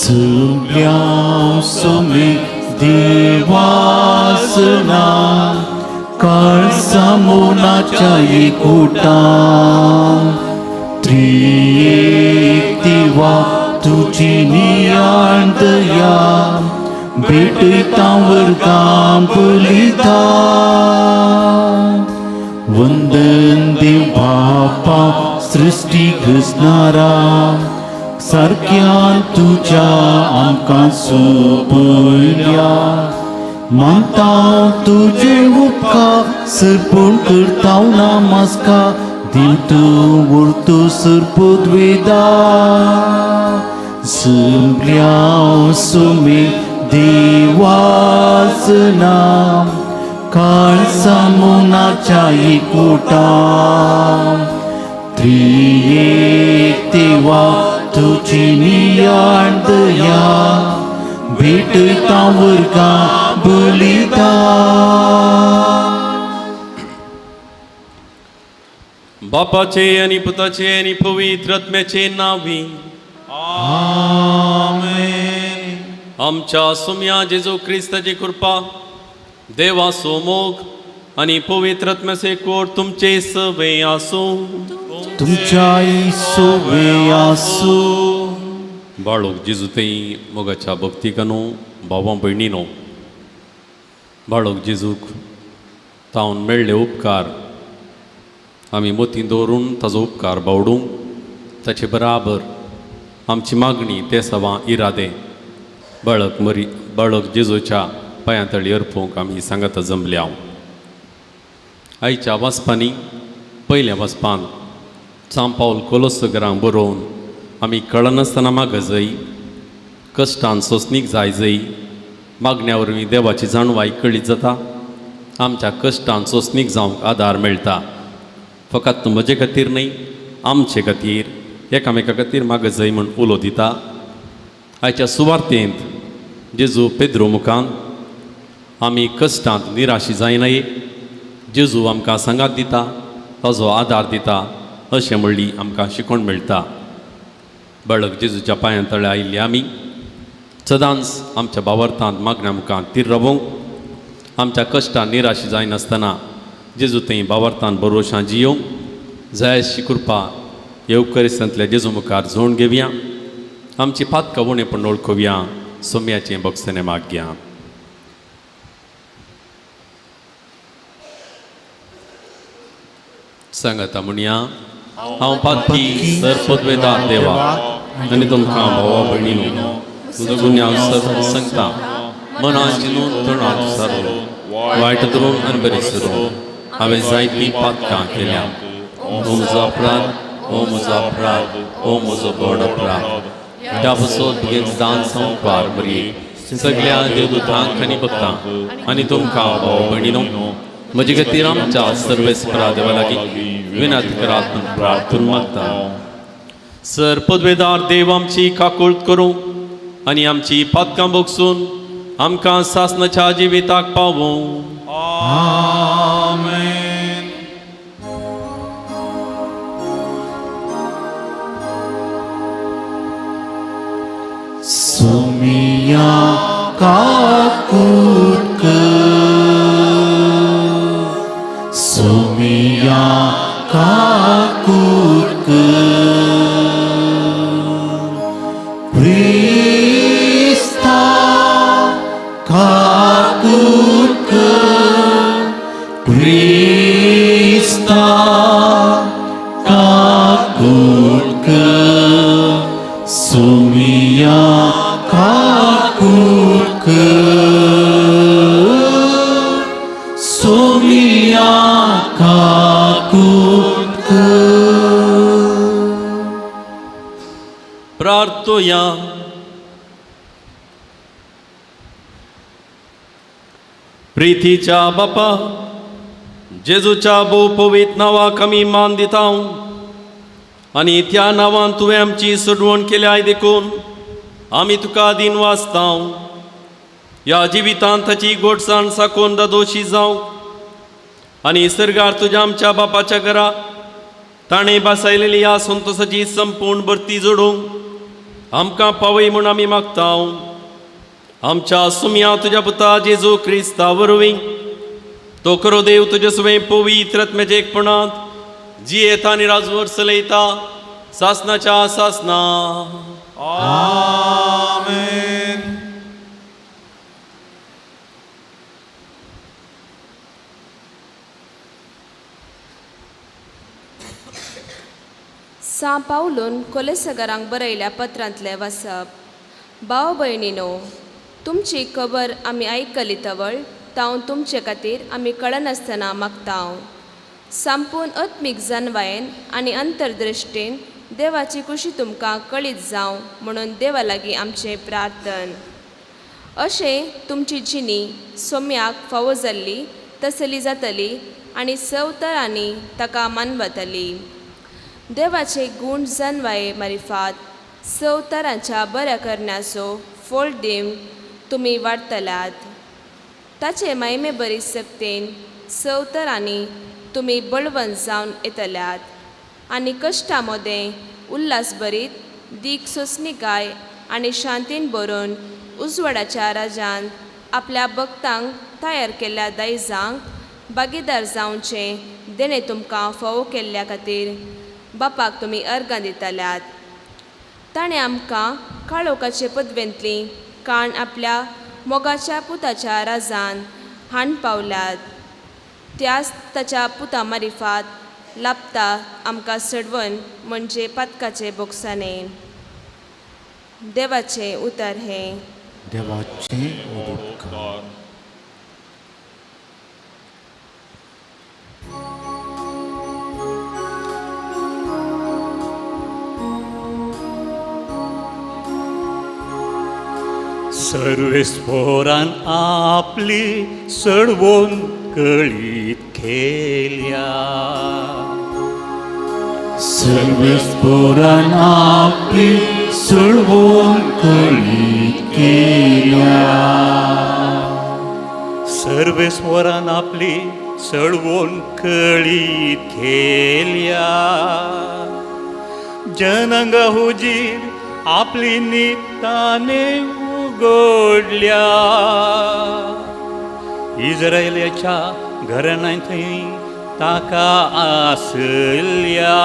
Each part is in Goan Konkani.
सगल्या सोमे देवासना काळसा मोनाच्या एकूटा त्रियेक देवा तुजी नियाळ दया भेटयता वर्गां बलिदा. वंदन देव बापा सृश्टी घसणारा सारक्यान तुज्या आमकां सोबयल्या. मानता तुजे उपकार सरपण करता नमस्कार दिल तूं उरतो सरपदवेदा. सगल्या सुमे देवासना काळसा मोनाच्या एकूटा त्रियेक देवा तुजी नियाळ दया भेटयता वर्गां बलिदा. बापाचे आनी पुताचे आनी पवित्र आत्म्याचे नांवी. आमेन. आमच्या सुम्या जेजू क्रिस्ताची कृपा, देवाचो मोग आनी पवित्र आत्म्याचे कोट तुमचे सवे आसूं. तुमच्या सोवे आसूं. बाळूक जेजू थंय मोगाच्या भक्तिकानो, भावां भयणीनो, बाळूक जेजूक तावन मेळ्ळे उपकार आमी मोती दवरून ताजो उपकार बावडूंक ताचे बराबर आमची मागणी ते सवां इरादे बाळक मरी बाळक जेजूच्या पांयां तळी अर्पूंक आमी सांगाता जमल्या. आयच्या वाचपांनी पयल्या वाचपान सांपावल कोलोसगरां बरोवन आमी कळनासतना मागजय, कश्टान सोंसणीक जाय जय मागण्या वरवीं देवाची जाणवाय कळीत जाता, आमच्या कश्टान सोंसणीक जावंक आदार मेळटा. फकत म्हजे खातीर न्हय, आमचे खातीर एकामेका खातीर मागजय म्हूण उलो दिता. आयच्या सुवार्तेंत जेजू पेद्रो मुखान आमी कश्टांत निराशी जायनाय, जेजू आमकां सांगात दिता, ताजो आदार दिता अशें म्हणली आमकां शिकोवण मेळटा. बाळक जेजूच्या पांयां तळे आयिल्ली आमी सदांच आमच्या बावर्थांत मागण्या मुखार तीर रावोंक, आमच्या कश्टान निराशी जायनासतना जेजू थंय बावर्थान बरोशां जियोवंक जाय अशी कृपा येवकरिस्तांतल्या जेजू मुखार जोड घेवया. आमची पातकां उणेपण वळखुया, सोम्याचें बक्षणें मागया. सांगाता म्हणया, हांव पातकी सरपदवेदा देवा आनी तुमकां भावा भयणीनो तुजो गुन्यांव सर्व सांगता, मनान चिंतून तोंडान सारून वायट धरून आनी बरें सरून हांवें जायतीं पातकां केल्या. ओ म्हजो अपराध, ओ म्हजो अपराध, ओ म्हजो व्हड अपराध. ह्या पासत भुरगें दान संपार बरी सगळ्या देवदूतांक आनी भक्तांक आनी तुमकां भाव भयणीनो म्हजे खातीर आमच्या सर्वेस्परा देवा लागीं विनंती करात म्हूण प्रार्थना मागता. सर पदवेदार देव आमची काकूळट करूं आनी आमची पातकां भोगसून आमकां सासनाच्या जिविताक पावूं. आमेन. सोमिया काकूट कर, सोमिया काकूट कर, क्रिस्ता काकूट कर, क्रिस्ता काकूट कर, सोमिया काकूट कर, सोमिया काकूट कर. प्रार्थोया. प्रितीच्या बापा, जेजूच्या भोव पवित्र नांवाक आमी मान दिता आनी त्या नांवान तुवें आमची सोडवण केल्याय देखून आमी तुका दिन वाचता. ह्या जिवितांत ताची गोडसाण साकून दादोशी जावंक आनी सर्गार तुज्या आमच्या बापाच्या घरा ताणें बसयलेली ह्या संतोसाची संपूर्ण भरती जोडूंक आमकां पावय म्हूण आमी मागता. आमच्या सुमया तुज्या पुता जेजू क्रिस्ता वरवीं तो खरो देव तुजे सुवें पवित्र आत्म्याच्या एकपणांत जियेता आनी राजवट चलयता सासनाच्या सासना. आमेन. सां पावलून कोलेसगरांक बरयल्या पत्रांतलें वाचप. भाव भयणीनो, तुमची खबर आमी आयकली तवळ तावन तुमचे खातीर आमी कळनासतना मागता. संपूर्ण आत्मीक जानवायेन आनी अंतर्दृश्टीन देवाची खुशी तुमकां कळीत जावं म्हणून देवा लागीं आमचें प्रार्थन. अशें तुमची जिणी सोम्याक फावो जाल्ली तसली जातली आनी सवतरांनी ताका मानवतली. देवाचे गूण जानवाये मारिफात सवतरांच्या बऱ्या करण्याचो फोल दिवन तुमी वाडटल्यात. ताचे मायमे बरी सक्तेन सवतरांनी तुमी बळवंत जावन येतल्यात आनी कश्टा मदें उल्हास भरीत दीख सोंसणीकाय आनी शांतीन भरून उजवाडाच्या राजान आपल्या भक्तांक तयार केल्ल्या दायजांक भागीदार जावचें देणें तुमकां फावो केल्ल्या खातीर बापाक तुमी अर्गां दितल्यात. ताणें आमकां काळोखाचे पदवेंतली काण आपल्या मोगाच्या पुताच्या राजान हाण पावल्यात. त्याच ताच्या पुता मारिफात लाभता आमकां सडवण म्हणजे पातकाचे बोगसाणे. देवाचें उतर हें. देवाचें उपकार. सर्वेस्पोरान आपली सडवून कळीत केल्या. सर्वेस्पोरान आपली सडवून कळीत केल्या. सर्वेस्वरान आपली सडवून कळीत केल्या. जनंग हुजीर आपली निताने उगडल्या. इस्रायलाच्या घराण्यांत थंय ताका आसल्या.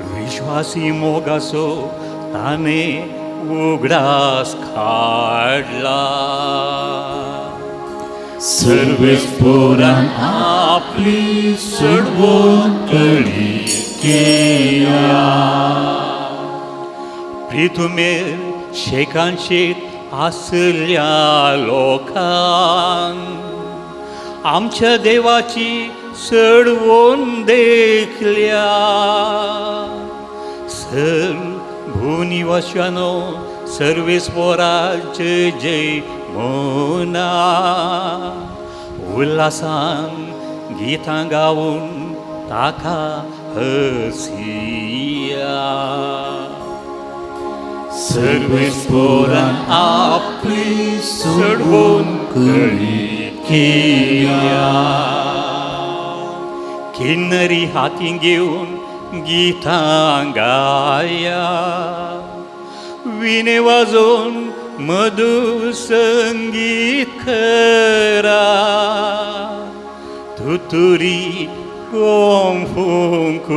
विश्वासी मोगाचो ताणें उगडास काडला. सर्वेस्पोरान आपली सडवून कळीत केल्या. प्रिथुमेर शेकान शेक आसल्या लोकांक आमच्या देवाची सडवून देखल्या. सर भूनिवाशानो सर्वेस्वराचे जय मोना. उल्हासान गितां गावन ताका हसिया. सर्वेस्पोरान आपली सडवून कळीत केल्या. किन्नरी हाती घेवन गितां गाया. विणे वाजोवन मधुर संगीत करा. तुतुरी गोम फुंकून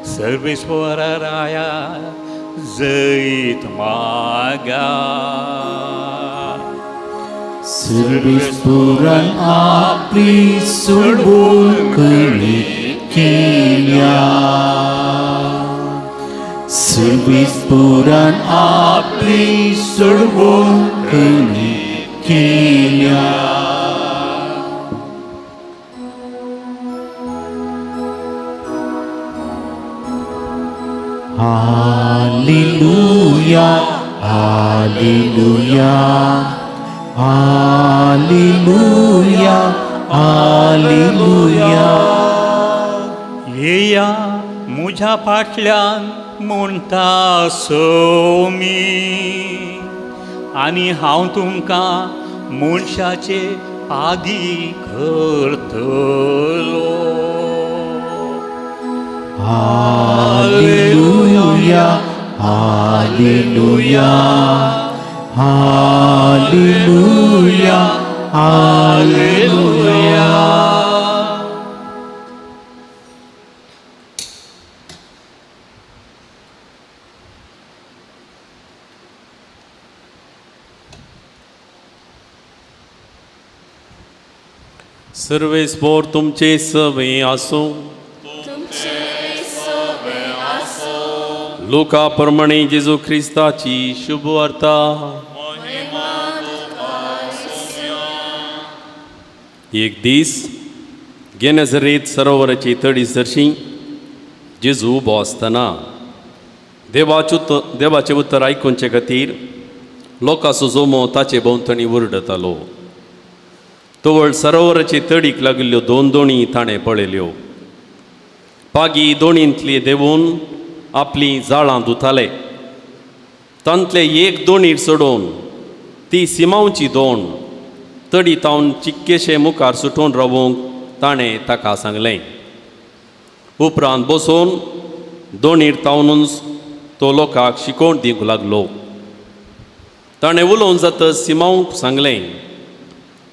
सर्वेस्वरा राया जैत मागा. सर्वेस्पोरान आपली सडवून कळीत केल्या. सर्वेस्पोरान आपली सडवून कळीत केल्या. Hallelujah, hallelujah, hallelujah, hallelujah. येया म्हज्या फाटल्यान म्हणटा सोमी आनी हांव तुमकां मनशाचे आदी करतलो. Hallelujah, hallelujah, hallelujah, hallelujah. सर्वेस्पोर तुमचे सवे आसूं. लोका प्रमाणे जेजू ख्रिस्ताची शुभ वार्ता. एक दीस गेनेझरेत सरोवराची तडी सरशी जेजू उबो आसतना देवाचें उतर आयकुचे खातीर लोकांचो जोमो ताचे भोंवतणी उरडतालो. तवळ सरोवराचे तडीक लागिल्ल्यो दोन दोणी ताणें पळयल्यो. पागी दोणींतली देंवून आपलीं जाळां धुताले. तांतले एक दोणीर चडोवन ती सिमांवची दोण तडी तावन चिक्केशे मुखार सुटून रावूंक ताणें ताका सांगलें. उपरांत बसून दोणीर तावनूच तो लोकांक शिकोवन दिवंक लागलो. ताणें उलोवन जातच सिमांवक सांगलें,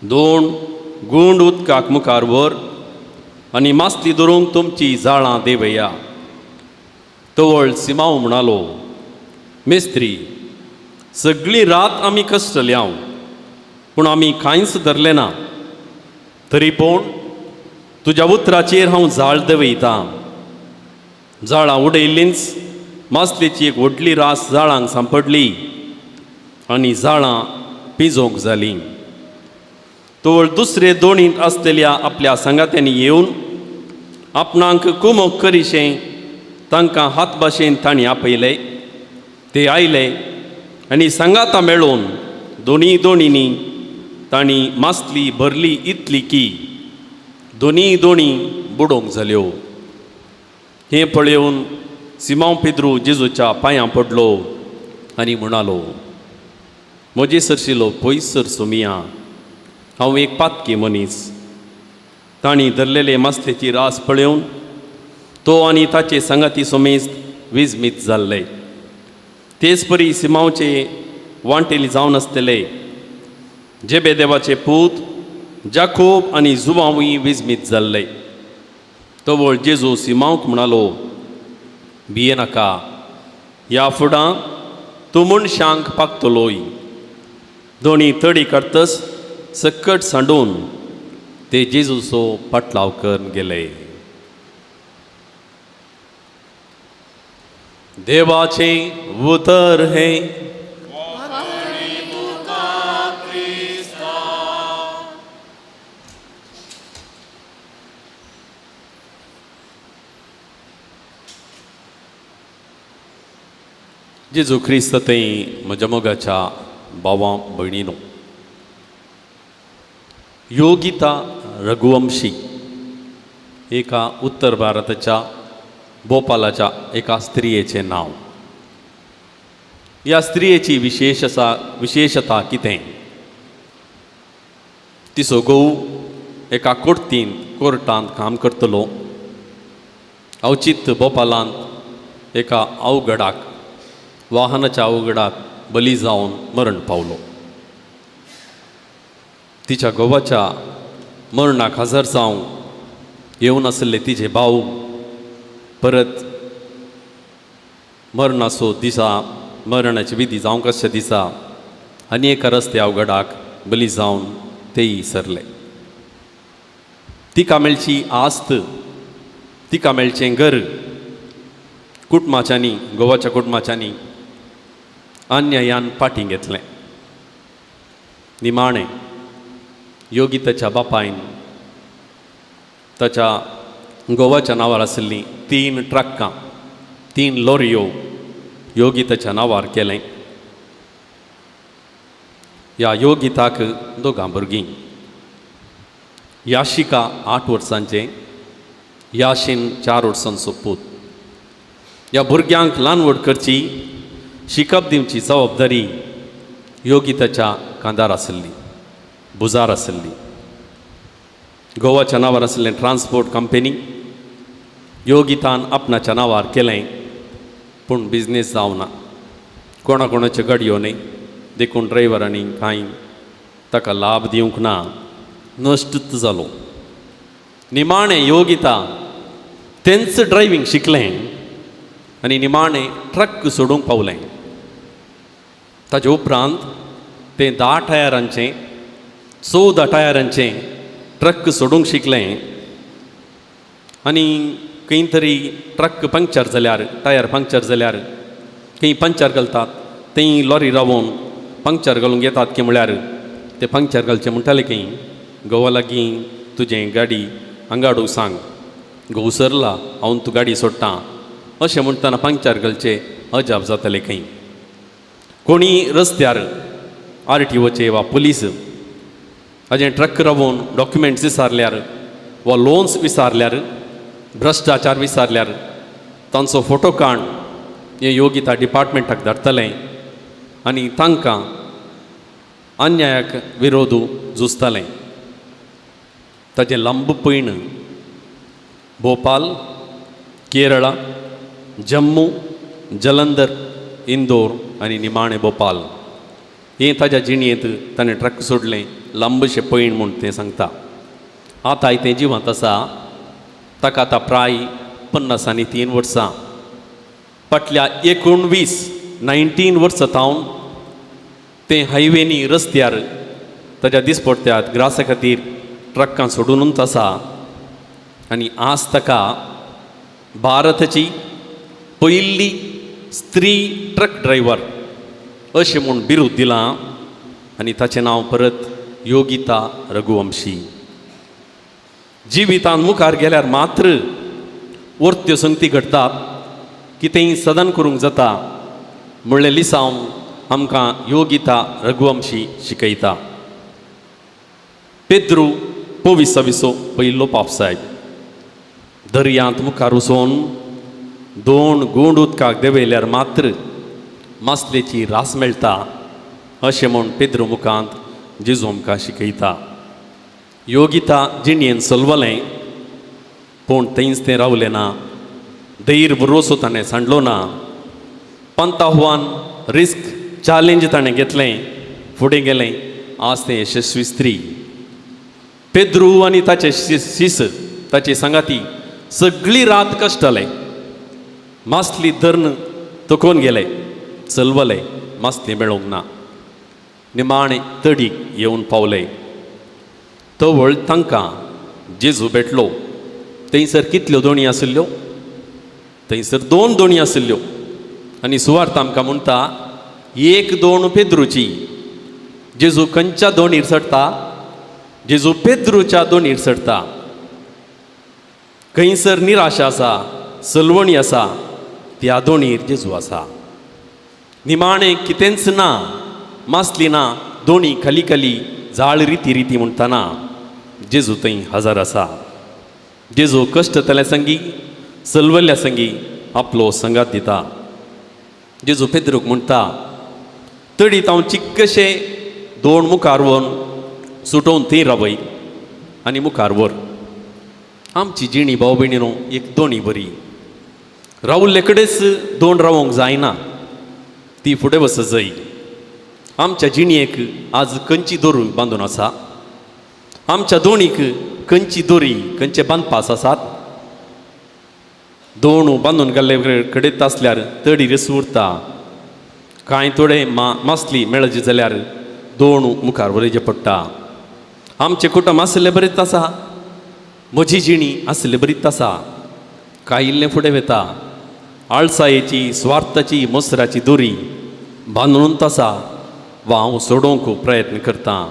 दोन गुंड उदकाक मुखार व्हर आनी मासली धरूंक तुमची जाळां देवया. तवळ सिमांव म्हणालो, मेस्त्री, सगळी रात आमी कश्टले हांव, पूण आमी कांयच धरलें ना. तरी पूण तुज्या उतराचेर हांव जाळ देंवयतां. जाळां उडयल्लींच मासलेची एक व्हडली रास जाळांक सांपडली आनी जाळां पिजोवंक जालीं. तवळ दुसरे दोणींत आसलेल्या आपल्या सांगात्यांनी येवन आपणाक कुमोक करिशें तांकां हात भाशेन तांणी आपयले. ते आयले आनी सांगातां मेळोवन दोनी दोणींनी तांणी मासली भरली इतली की दोनी दोणी बुडोवंक जाल्यो. हें पळोवन सिमांव पेद्रू जेजूच्या पांयां पडलो आनी म्हणालो, म्हजे सरशिलो पयसर सोमिया, हांव एक पातकी मनीस. तांणी धरलेले मासलेची रास पळोवन तो आनी ताचे सांगाती समेस्त विजमीत जाल्ले. तेच परी सिमांवचे वांटेली जावन आसतले जेबेदेवाचे पूत जाकोब आनी जुवांवूय विजमीत जाल्ले. तवळ जेजू सिमांवक म्हणालो, भिये नाका, ह्या फुडां तूं मनशांक पागतलोय. दोणी तडी काडतच सकट सांडून ते जेजूचो पाटलाव करून गेले. देवाचें उतर हें. जेजू क्रिस्त थंय म्हज्या मोगाच्या भावां भयणीनो, योगिता रघुवंशी एका उत्तर भारताच्या भोपालाच्या एका स्त्रियेचें नांव. ह्या स्त्रियेची विशेश आसा विशेशता कितें? तिचो घोव एका कोर्तींत कोर्टांत काम करतलो. अवचीत भोपालांत एका अवघडाक वाहनाच्या अवघडाक बली जावन मरण पावलो. तिच्या घोवाच्या मरणाक हजर जावंक येवन आशिल्ले तिजे भाव परत मरणाचो दिसा मरणाची विधी जावंक आसच्या दिसा आनी एका रस्त्या अवघडाक बली जावन तेय सरले. तिका मेळची आस्त, तिका मेळचें घर कुटुंबाच्यांनी गोवाच्या कुटुंबाच्यांनी अन्यायान फाटीं घेतलें. निमाणें योगिताच्या बापायन ताच्या गोवाच्या नांवार आशिल्लीं 3 ट्रक्कां 3 लॉरयो योगिताच्या नांवार केलें. ह्या योगिताक दोगां भुरगीं, याशिका 8 वर्सांचें, याशीन 4 वर्सांचो पूत. ह्या भुरग्यांक ल्हान व्हड करची शिकप दिवची जबाबदारी योगिताच्या कांदार आशिल्ली, भुजार आशिल्ली. गोवाच्या नांवार आशिल्लें ट्रान्सपोर्ट कंपनी योगितान आपणाच्या नांवार केलें पूण बिजनेस जावना. कोणा कोणाच्यो गाडयो न्हय देखून ड्रायव्हरांनी कांय ताका लाभ दिवंक ना. नश्टच जालो. निमाणें योगिता तेंच ड्रायव्हींग शिकलें आनी निमाणें ट्रक सोडूंक पावलें. ताजे उपरांत तें 10 टायरांचें 14 टायरांचें ट्रक सोडूंक शिकलें आनी खंय तरी ट्रक पंक्चर जाल्यार टायर पंक्चर जाल्यार खंय पंक्चर घालतात थंय लॉरी रावोवन पंक्चर घालूंक येतात की म्हळ्यार ते पंक्चर घालचें म्हणटाले की घोवा लागीं तुजें गाडी हांगा सांग घोव सरला हांव तूं गाडी सोडटा अशें म्हणटना पंक्चर घालचें अजाप जातालें. खंय कोणी रस्त्यार आर टी ओचे वा पुलीस हाजें ट्रक रावोवन डॉक्युमेंट्स विसारल्यार वा लोन्स विसारल्यार भ्रश्टाचार विसारल्यार तांचो फोटो काण हें योगिता डिपार्टमेंटाक धाडटलें आनी तांकां अन्यायाक विरोध झुजतालें. ताजें लांब पयण भोपाल, केरळा, जम्मू, जलंधर, इंदोर आनी निमाणें भोपाल हें ताज्या जिणेंत ताणें ट्रक सोडलें लांबशें पयण म्हूण तें सांगता. आतांय तें जिवंत आसा. ताका आतां प्राय 53 वर्सां. फाटल्या 19 19 वर्सां थावन तें हायवेनी रस्त्यार ताज्या दिसपट्ट्यात ग्रासा खातीर ट्रक्कां सोडूनच आसा आनी आज ताका भारताची पयली स्त्री ट्रक ड्रायव्हर अशें म्हूण बिरूद दिलां आनी ताचें नांव परत योगिता रघुवंशी. जिवितान मुखार गेल्यार मात्र वरत्यो संगती घडटात कितेंय सदन करूंक जाता म्हणलें लिसांव आमकां योगिता रघुवंशी शिकयता. पेद्रू पविसाविसो पयलो पापसायब दर्यांत मुखार वचोन 2 गुंड उदकाक देंवयल्यार मात्र मासलेची रास मेळटा अशें म्हूण पेद्रू मुखांत जेजू आमकां शिकयता. योगिता जिणेन सलवलें पूण थंयच तें रावलें ना. धैर्य भरोसो ताणें सांडलो ना. पंताहुआन रिस्क चॅलेंज ताणें घेतलें फुडें गेलें. आज तें यशस्वी स्त्री. पेद्रू आनी ताचे शीस ताचे सांगाती सगळी रात कश्टले मासली धरून थकून गेले चलवले मासली मेळोंक ना. निमाणें तडीक येवन पावले. तवळ तांकां जेजू भेटलो. थंयसर कितल्यो दोणी आशिल्ल्यो? थंयसर 2 दोणी आशिल्ल्यो आनी सुवार्थ आमकां म्हणटा 1 दोण पेद्रूची. जेजू खंयच्या दोणीर चडटा? जेजू पेद्रूच्या दोणीर चडटा. खंयसर निराशा आसा सलवणी आसा त्या दोणीर जेजू आसा. निमाणें कितेंच ना मासली ना दोणी खाली खाली जाळ रिती रिती म्हणटना जेजू थंय हजर आसा. जेजू कश्टतल्या संगी सलवल्ल्या संगी आपलो संगात दिता. जेजू पेद्रूक म्हणटा तडीत हांव चिक्कशें दोण मुखार व्हरून सुटोवन थंय रावय आनी मुखार व्हर. आमची जिणी भाव भयणीनो एक दोणी बरी रावल्ले कडेच दोण रावोंक जायना ती फुडें वचत जाय. आमच्या जिणेक आज खंयची दोरी बांदून आसा? आमच्या दोणीक खंयची दोरी खंयचे बांदपास आसात? दोण बांदून घाल्ले कडेच आसल्यार तडी रस उरता. कांय थोडे मासली मेळची जाल्यार दोण मुखार व्हरचें पडटा. आमचें कुटुंब आसलें बरेंच आसा, म्हजी जिणी आसलें बरीच आसा. कांय इल्लें फुडें वता. आळसायेची स्वार्थाची मसराची दोरी बांदूनच आसा वा हांव सोडोवंक प्रयत्न करतां.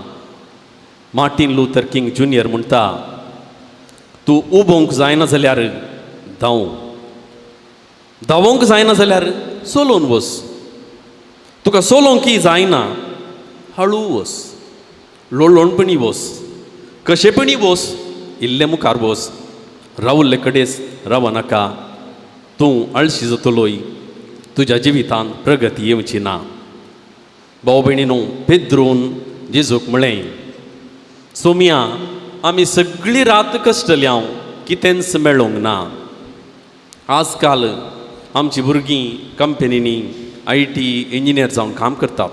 मार्टीन लुथर किंग ज्युनियर म्हणटा तूं उबोवंक जायना जाल्यार धांव, धांवोंक जायना जाल्यार चलोवन वस, तुका चलोवंक जायना हळू वस, लोळोणपणी वस, कशेपणी वस, इल्लें मुखार वस, रावल्ले कडेच रावनाका. तूं आळशी जातलोय, तुज्या जिवितांत प्रगती येवची ना. भाव भयणीनो पेद्रून जेजूक म्हळें सोमया आमी सगळी रात कश्टली हांव कितेंच मेळोंक ना. आजकाल आमची भुरगीं कंपनींनी I T engineer जावन काम करतात.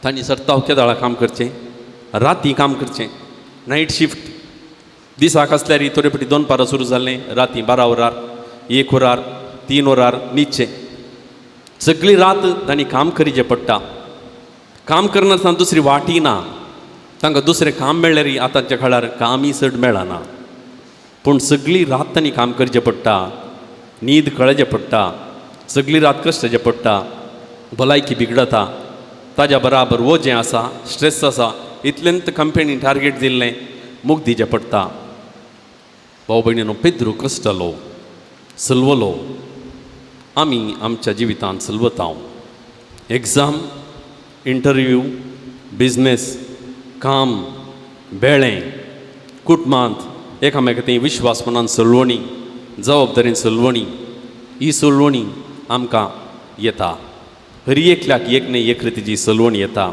तांणी सर्ताव केदाळा काम करचें, राती काम करचें, नायट शिफ्ट. दिसाक आसल्यार थोडे फावटी दोनपारां सुरू जालें, राती 12 वरार, 1 वरार, 3 वरार न्हिदचें. सगळी रात तांणी काम करीचें पडटा. काम करनासतना दुसरी वाटी ना. तांकां दुसरें काम मेळ्ळ्यार आतांच्या काळार कामय चड मेळना. पूण सगळी रात तांणी काम करचें पडटा, न्हीद कळचें पडटा, सगळी रात कश्टचें पडटा, भलायकी बिगडता. ताज्या बराबर वजें आसा, स्ट्रेस आसा, इतलेंत कंपनी टार्गेट दिल्लें मुख दिचें पडटा. भाव भयणीनो, पेद्रू कश्टलो, सलवलो. आमी आमच्या जिवितांत सलवता. एग्जाम, इंटरव्यू, बिजनेस, काम, बेळें, कुटुंबांत एकामेका ती विश्वासपणान सलवणी, जबाबदारीन सलवणी, ही सलवणी आमकां येता. हर एकल्याक एक न्हय एक रितीची सलवण येता.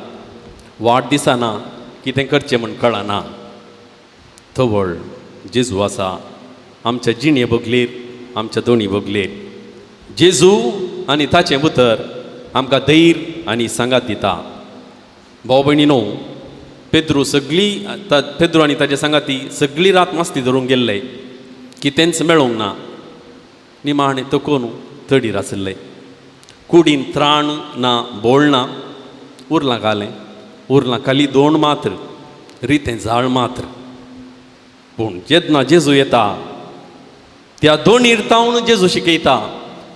वाट दिसना, कितें करचें म्हूण कळना. तवळ जेजू आसा आमच्या जिणे बगलेर, आमच्या दोणी बगलेर. जेजू आनी ताचें उतर आमकां धैर्य आनी सांगात दिता. भाव भयणीनो, पेद्रू सगळी पेद्रू आनी ताजे सांगाती सगळी रात मास्ती धरूंक गेल्ले, कितेंच मेळोंक ना. निमाणें तकून तडीर आशिल्ले. कुडीन त्राण ना, बोळ ना, उरलां घालें, उरलां खाली दोन मात्र, रितें जाळ मात्र. पूण जेन्ना जेजू येता त्या दोणीर तावन जेजू शिकयता.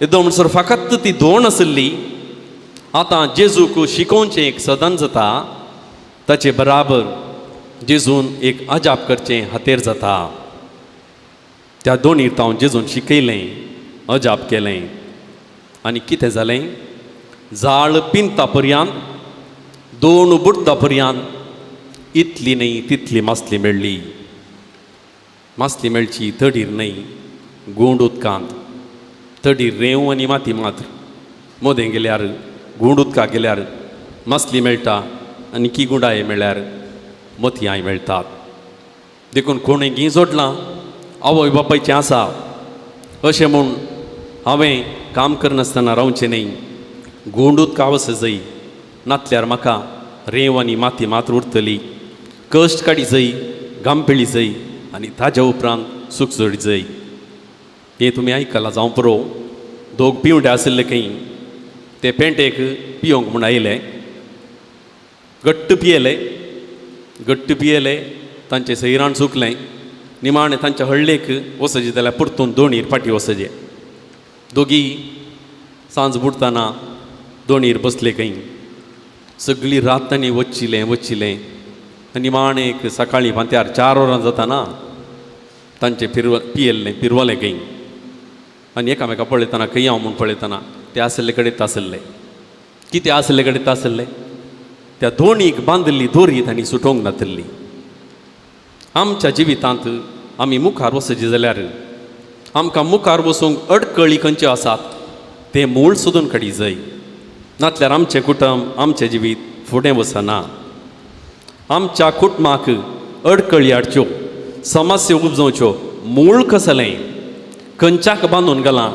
येदो म्हणसर फकत ती दोण आशिल्ली. आतां जेजूक शिकोवचें एक सदन जाता. ताचे बराबर जेजून एक अजाप करचें हातेर जाता. त्या दोणीर तावन जेजून शिकयलें, अजाप केलें. आनी कितें जालें? जाळ पिंता पर्यांत, दोन बुडता पर्यांत इतली न्हय तितली मासली मेळ्ळी. मासली मेळची तडीर न्हय, गोंड उदकांत. तडीर रेंव आनी माती मात्र. मोदें गेल्यार, गुंड उदकाक गेल्यार मासली मेळटा आनी की गुंडाय मेळ्ळ्यार मोतयांय मेळटात. देखून कोणूय गी जोडलां आवय बापायचें आसा अशें म्हूण हांवें काम करनासतना रावचें न्हय. गोंड उदका वच जाय, नातल्यार म्हाका रेंव आनी माती मात्र उरतली. कश्ट काडी जाय, गांपेळी जाय आनी ताज्या उपरांत सूख जोडी जाय. हें तुमी आयकलां जावं पुरो. दोग पिवंडे आशिल्ले खंय, ते पेंटेक पियोंक म्हूण आयले. घट्ट पियेले, घट्ट पियेले, तांचें सैराण चुकलें. निमाणें तांच्या हळ्ळेक वचचें जाल्यार परतून दोणीर फाटीं वचचें. दोगी सांज बुडटना दोणीर बसले खंय. सगळी रात तांणी वच्चिलें वच्चिलें आनी निमाणें एक सकाळीं फांत्यार 4 वरां जाताना तांचें पिरव पियेल्लें पिरवलें खंय. आनी एकामेका पळयतना, खंय हांव म्हूण पळयतना ते आशिल्ले कडेन आशिल्ले. कितें आशिल्ले कडेन आशिल्ले? त्या दोणीक बांदिल्ली दोरी तांणी सुटोवंक नातिल्ली. आमच्या जिवितांत आमी मुखार वचचे जाल्यार आमकां मुखार वचूंक अडकळी खंयच्यो आसात तें मूळ सोदून काडी जाय. नातल्यार आमचें कुटुंब, आमचें जिवीत फुडें वचना. आमच्या कुटुंबाक अडकळी हाडच्यो, समस्या उपजोवच्यो मूळ कसलें, खंयच्याक बांदून घालां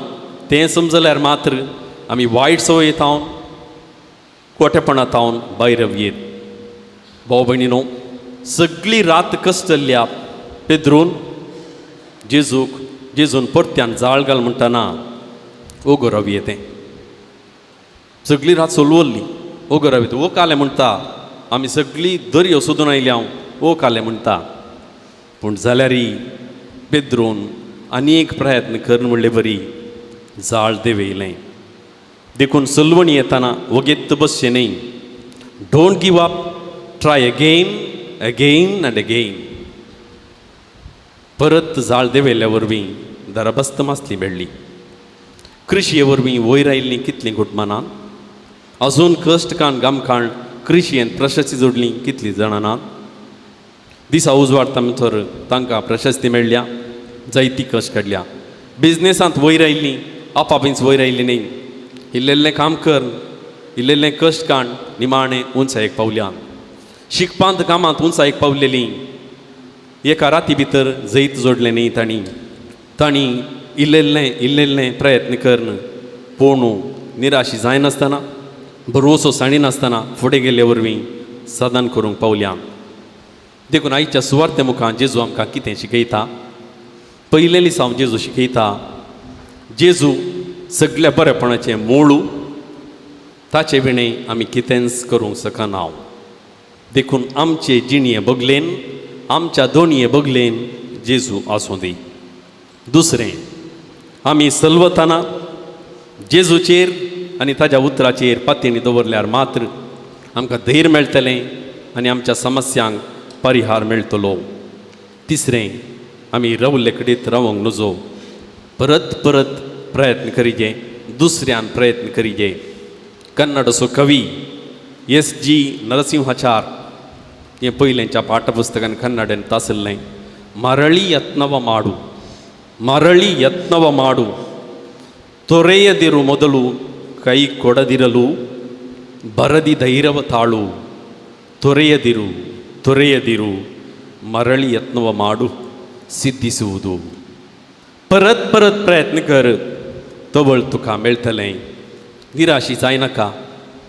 तें समजल्यार मात्र आमी वायट संवय तावन, कोटेपणा तावन भायर येत. भाव भयणीनो, सगळी रात कश्टल्ल्या पेद्रून जेजूक, जेजून परत्यान जाळ घाल म्हणटना ओगो राव येतें. सगळी रात सोलवल्ली, ओगो राव येता. ओ कालें म्हणटा, आमी सगळी दर्यो सोदून आयल्या हांव, ओ कालें म्हणटा. पूण जाल्यारय पेद्रून आनी एक प्रयत्न कर म्हणले बरी जाळ देवयलें. देखून सलवणी येताना वगेत बसचें न्हय. Don't give up, try again, again and again. परत जाळ देवयल्या वरवीं दरबस्त मासली मेळ्ळी. कृशये वरवीं वयर आयिल्लीं कितलीं कुटुंबां, अजून कश्ट काण गामकाण कृशयेन प्रशस्ती जोडली कितलीं जाणां नात. दिसा उजवाडता भितर तांकां प्रशस्ती मेळ्ळ्या, जायती कश्ट काडल्या. बिजनेसांत वयर आयिल्लीं आपापींच वयर आयिल्ली न्हय. इल्लें काम कर, इल्लें कश्ट काण, निमाणें उंचायेक पावल्या. शिकपांत कामांत उंचायेक पावलेलीं एका राती भितर जैत जोडलें न्ही तांणी. तांणी इल्लें इल्लें प्रयत्न करून पूण निराशी जायनासतना भरवसो सांडिनासतना फुडें गेल्ले वरवीं साधन करूंक पावल्या. देखून आयच्या सुवार्ते मुखार जेजू आमकां कितें शिकयता? पयलें लिसांव जेजू शिकयता, जेजू सगल्या बरेपणाचें मूळ, ताचे विणें आमी कितेंच करूंक शकना. देखून आमचे जिणये बगलेन, आमच्या दोणये बगलेन जेजू आसूं दी. दुसरें, आमी सलवतना जेजूचेर आनी ताज्या उतराचेर पातयेणी दवरल्यार मात्र आमकां धैर्य मेळटलें आनी आमच्या समस्यांक परिहार मेळटलो. तिसरें, आमी रवले कडेन रावंक नजो, परत परत प्रयत्न करिजे, दुसऱ्यान प्रयत्न करिजे. कन्नडचो कवी एस जी नरसिंहाचार हें पयलेंच्या पाठपुस्तकान कन्नडेन तासलें, मरळी यत्नव माडू, ಮರಳಿ ಯತ್ನವ ಮಾಡು, ತೊರೆಯದಿರು ಮೊದಲು ಕೈ ಕೊಡದಿರಲು, ಬರದಿ ಧೈರ್ಯವ ತಾಳು, ತೊರೆಯದಿರು ತೊರೆಯದಿರು, ಮರಳಿ ಯತ್ನವ ಮಾಡು, ಸಿದ್ಧಿಸುವುದು. परत परत प्रयत्न कर, तवळ तुका मेळटलें. निराशी जायनाका,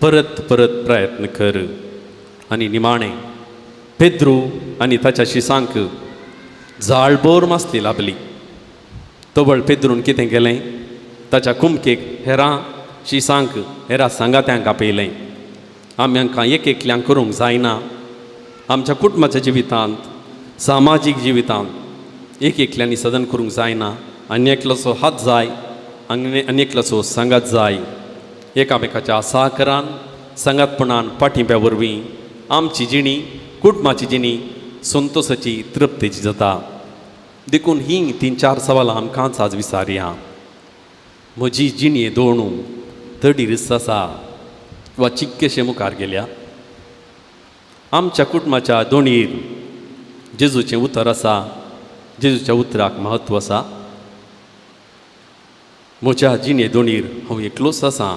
परत परत प्रयत्न कर. आनी निमाणें, पेद्रू आनी ताच्या शिसांक जाळबोर मासली लाभली. तवळ पेद्रून कितें केलें? ताच्या कुमकेक हेरां शिसांक, हेरां सांगात्यांक आपयलें. आमी हांकां एक एकल्यांक करूंक जायना. आमच्या कुटुंबाच्या जिवितांत, सामाजीक जिवितांत एक एकल्यांनी सदन करूंक जायना. आनी एकलोचो हात जाय, आनी आनी एकल्याचो सांगात जाय. एकामेकाच्या सहकारान, सांगातपणान, पाठिंब्या वरवीं आमची जिणी, कुटुंबाची जिणी संतोसाची, तृप्तेची जाता. देखून ही तीन चार सवालां आमकांच आज विचारया. म्हजी जिणये दोणू तडी रिस आसा वा चिक्केशे मुखार गेल्या? आमच्या कुटुंबाच्या दोणीर जेजूचें उतर आसा, जेजूच्या उतराक म्हत्व आसा. म्हज्या जिणे दोणीर हांव एकलोच आसा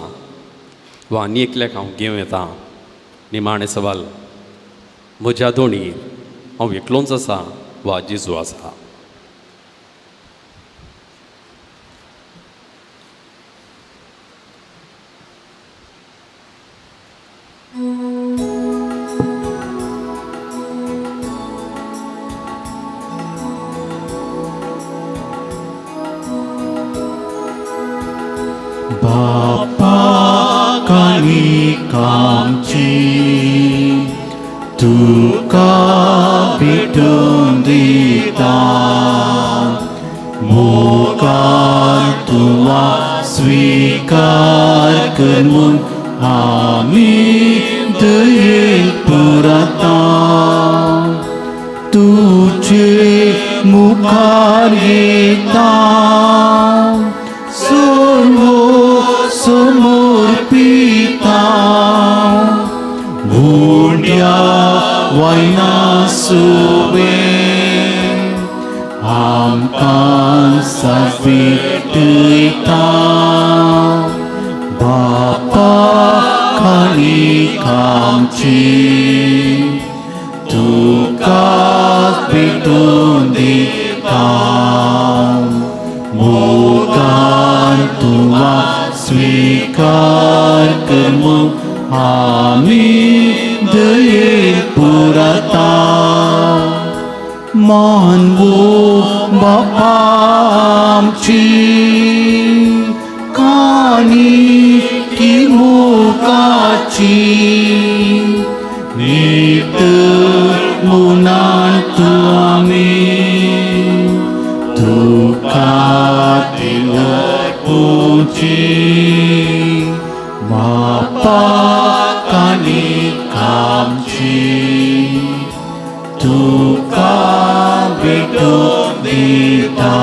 वा आनी एकल्याक हांव घेवं येता? निमाणें सवाल, म्हज्या दोणीर हांव एकलोच आसा वा जेजू आसा? बापा काळिकामची तुका भेटून दिता, मोगान तुवा स्वीकार कर म्हूण आमी दयेन पुरता. तुजे मुखार येता, सर्व समर्पिता, व्हडल्या वायना सुवें आमकां साजपेटयता. बापा काळिकामची तुका भेटून दिता, मोगान तुवा स्वीकार कर म्हूण आमी दयेन पुरता. मानवो बापा आमची काणी की मोगाची, नीत मुनान तूं आमी तुका दिवची. बापा काळिकामची तुका भेटून दिता,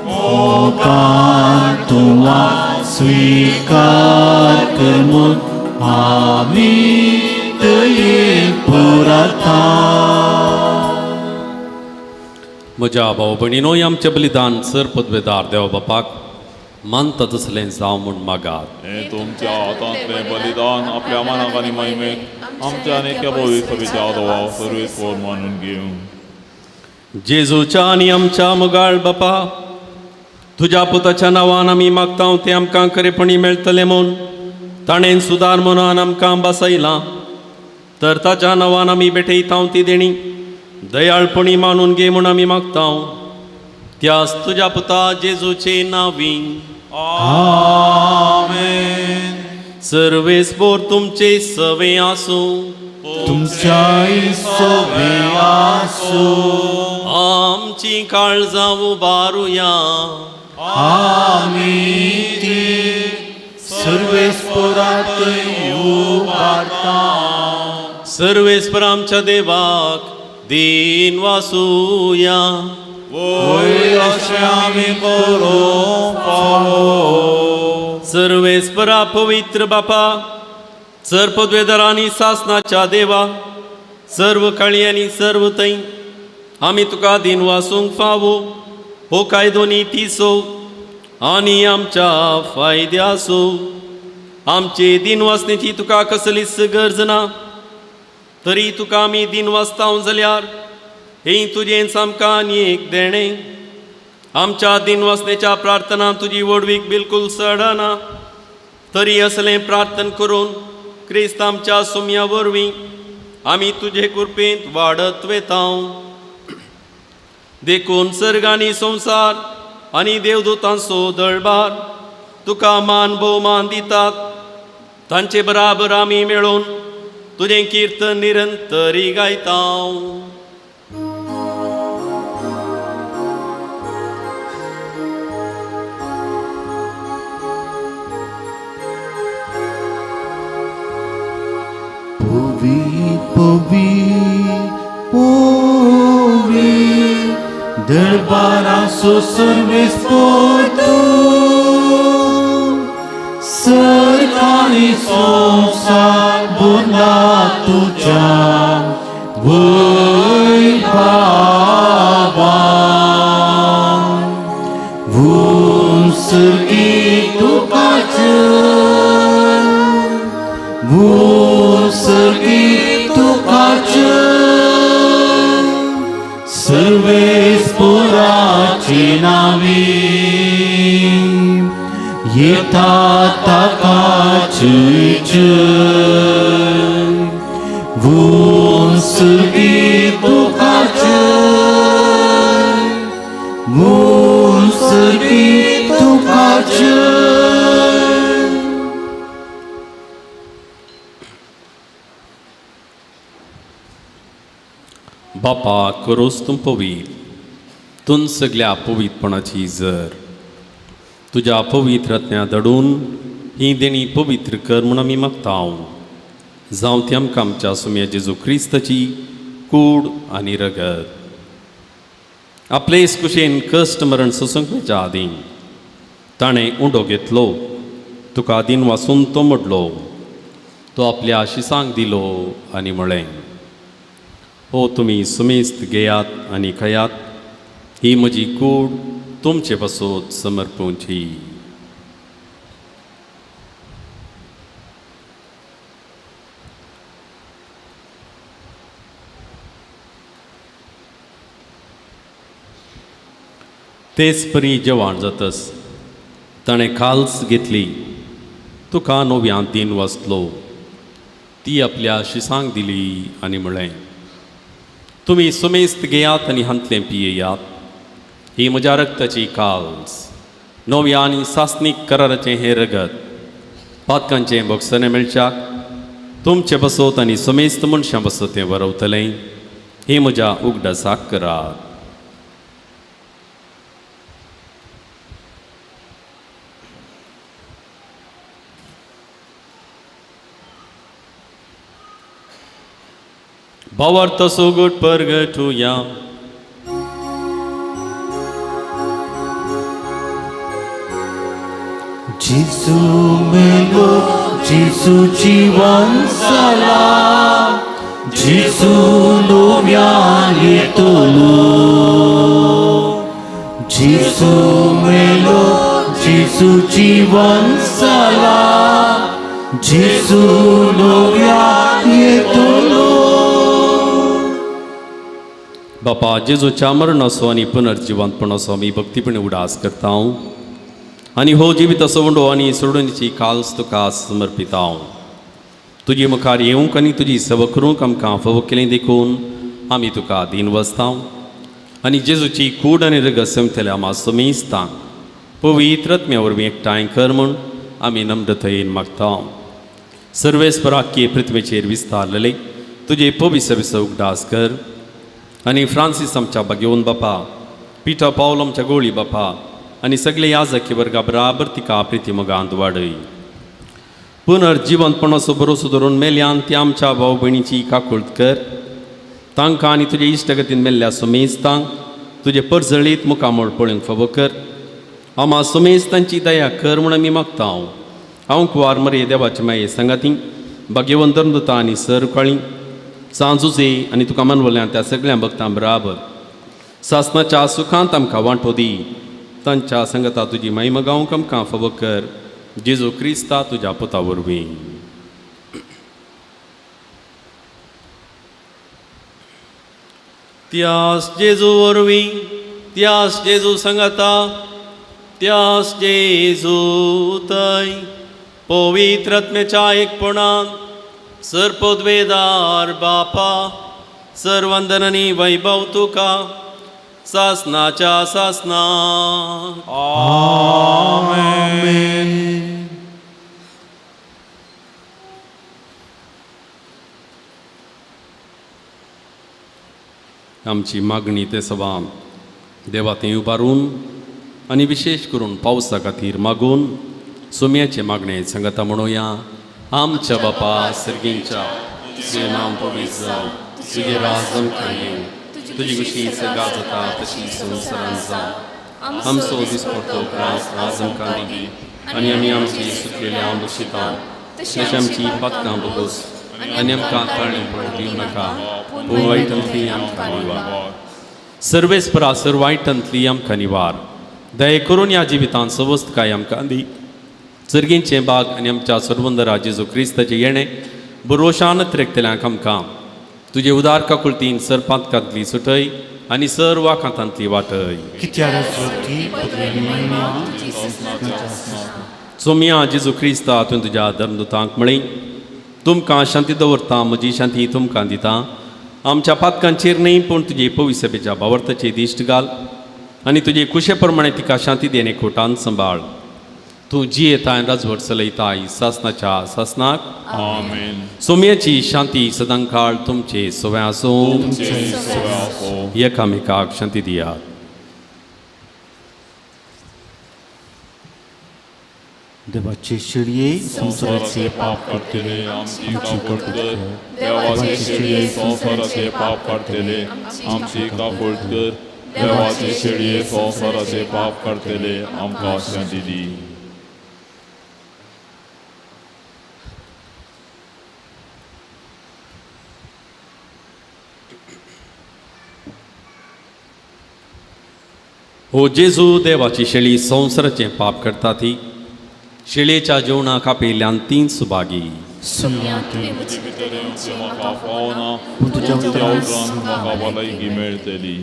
मोगान तुवा स्वीकार कर म्हूण आमी दयेन पुरता. म्हज्या भाव भयणीनो, आमचें बलिदान सर पदवेदार देवा बापाक मानता तसलें जावं म्हूण मागात. हें तुमच्या हातांतलें बलिदान आपल्या मनाक आनी महिमेक आमच्या आनी एका पवित्र सभेच्या आदोवा सर्वेस्पर मानून घेवं. जेजूच्या आनी आमच्या मोगाळ बापा, तुज्या पुताच्या नांवान आमी मागता तें आमकां खरेपणी मेळटलें म्हूण ताणें सुदार म्हणून आमकां बसयलां. तर ताच्या नांवान आमी भेटयता ती देणी दयाळपणी मानून घे म्हूण आमी मागता, त्यास तुज्या पुता जेजूचे नांवी. आमेन. सर्वेस्पोर तुमचे सवे आसूं. तुमच्याय सोबे आसूं. आमची काळजां उबारुया. आमी ती सर्वेस्पोरात उबारता. सर्वेस्पर आमच्या देवाक दीन वासूया. वय अशें आमी करूंक फावो. सर्वेस्परा पवित्र बापा, सर पदवेदार आनी सासनाच्या देवा, सर्व काळी आनी सर्व थंय आमी तुका दीन वासूंक फावो हो कायदो नीतीचो आनी आमच्या फायद्याचो. आमचे दीन वासनेची तुका कसलीच गरज ना, तरी तुका आमी दीन वाचता जाल्यार हें तुजेंच आमकां आनी एक देणें. आमच्या दीन वासनेच्या प्रार्थना तुजी व्हडवीक बिलकूल सडना, तरी असलें प्रार्थन करून क्रिस्त आमच्या सुम्या वरवीं आमी तुजे कृपेंत वाडत वेता. देखून सर्ग आनी संवसार आनी देवदूतांचो दळबार तुका मान भोवमान दितात, तांचे बराबर आमी मेळून तुजें किर्तन निरंतरी गायता. पवी पवी पवी दरबाराचो सर्वेस्पोर तूं, सर्ग आनी संवसार भरला तुज्या वैभवान. सर्गी तुका जय, सर्गी तुका जय, सर्वेस्पोराचे नावी येता ताका जय जय. सर्गी तुका जय, सर्गी तुका जय. बापा करोस तूं पवीत, तूं सगल्या पवित्रपणाची जर तुज्या पवित्र रत्न्या दडून ही देणी पवित्र कर म्हूण आमी मागता. जावं ती आमकां आमच्या सुम्या जेजू क्रिस्ताची कूड आनी रगत. आपले कुशेन कश्ट मरण सोसूंक मेळच्या आदीं ताणें उंडो घेतलो, तुका दीन वासून तो मोडलो, तो आपल्या आशिसांक दिलो आनी म्हळें, हो तुमी सुमेस्त घेयात आनी खायात, ही म्हजी कूड तुमचे पासत समर्पणची. तेच परी जेवण जातस ताणें खाल्स घेतली, तुका नव्यान दीन वाचलो, ती आपल्या शिसांक दिली आनी म्हळें, तुमी सुमेस्त घेयात आनी हांतलें पियेयात, ही म्हज्या रक्ताची काल्स, नव्या आनी सासणीक कराराचें हें रगत, पातकांचें भोगसणें मेळच्याक तुमचे बसोत आनी सुमेस्त मनशां बसोत तें बरवतलें, ही म्हज्या उगडासाक करात. भावार्थ सोगट परगटुया. जेजू मेलो, जेजू जिवन जाला, जेजू नव्यान येतलो. जेजू मेलो, जेजू जिवन जाला, जेजू नव्यान येतलो. बापा जेजूच्या मरणाचो आनी पुनर्जिवंतपणाचो आमी भक्तीपणी उडास करता आनी हो जिविताचो उंडो आनी सोडणीची काल्स तुका समर्पिता. तुजे मुखार येवंक आनी तुजी सेवा करूंक आमकां फावो केली देखून आमी तुका दीन वसता आनी जेजूची कूड आनी रगत समतल्या आमा समेस्तांक पवित्र आत्म्या वरवीं एकठांय कर म्हूण आमी नम्रतायेन मागता. सर्वेस्पराक्य पृथ्वेचेर विस्तारलेले तुजे पवित्र उगडास कर आनी फ्रांसीस आमच्या भाग्यवन बापा, पिटर पावल आमच्या गोळी बापा आनी सगळे याजकी वर्गा बराबर तिका प्रिती मोगांत वाडय. पुनर्जिवंतपणाचो भरोसो धरून मेल्यान ती आमच्या भाव भयणीची काकुळट कर. तांकां आनी तुजे इश्टगतीन मेल्ल्या सुमेस्तांक तुजे परजळीत मुखामोळ पळोवंक फावो कर. आमा सुमेस्तांची दया कर म्हूण आमी मागता. हांव कुवार मरे देवाचे माये सांगाती भाग्यवंत धर्मदुता आनी सर काळी सांजुजे आनी तुका मनवल्यान त्या सगळ्या भक्तां बराबर सासनाच्या सुखांत आमकां वांटो दी. तांच्या संगता तुजी महिमा गावंक आमकां फावो कर. जेजू क्रिस्ता तुज्या पुता वरवीं. त्यास जेजू वरवीं, त्यास जेजू संगता, त्यास जेजू थंय पवित्र आत्म्याच्या एकपणान सर्पोद्वेदार बापा सर्वंदनानी वैभव तुका सासनाच्या सासना. आमेन. आमची मागणी ते सभा देवा थंय उबारून आनी विशेश करून पावसा खातीर मागून सुम्याचे मागणे सांगता म्हणुया. आमच्या बापा सर्गींच्या, तुजें नांव पवित्र जावं, तुजें राज आमकां येवं, तुजी खुशी सगळा जाता तशी संवसारांत जावं. आमचो दिसपडतो ग्रास आज आमकां दी आनी आमी आमची सुटलेल्या बक्षिता तशें आमची पातकां बगोस आनी आमकां ताळें पड दिवं नाका, पूण वायटांतली आमकां निवार. सर्वेस्परा सर वायटांतली आमकां निवार. दया करून ह्या जिवितांत सवस्तकाय आमकां दी. सर्गींचें बाग आनी आमच्या सर्वंदरा जेजू क्रिस्ताचें येणें बरोशान त्रेकतल्यांक आमकां तुजे उदार काकुळतीन सर पातकांतली सुटय आनी सर वाखातांतली वाटय. सोमया जेजू क्रिस्ता तुवें तुज्या धर्मदुतांक म्हळें, तुमकां शांती दवरता, म्हजी शांती तुमकां दिता. आमच्या पातकांचेर न्हय पूण तुजे पविसभेच्या भावार्थाचे दिश्ट घाल आनी तुजे कुशे प्रमाणे तिका शांती देणे खोटान सांबाळ. तूं जियेताय राजवट चलयताय सासनाच्या सासनाक. आमेन. सोम्याची शांती सदांकाळ तुमचे सवय आसूं. एकामेकाक शांती दियात. देवाचे शेळये संवसाराचे पाप काडटले आमची काकुळट कर. देवाचे शेळये संवसाराचे पाप काडटले आमची काकुळट कर. देवाचे शेळये संवसाराचे पाप काडटले आमकां शांती दी. हो जेजू देवाची शेळी संवसाराचें पाप करता ती शेळयेच्या जेवणाक आपयिल्ल्यान तीन सुभागी. म्हाका फावना, पूण तुज्या उपरांत म्हाका भलायकी मेळटली.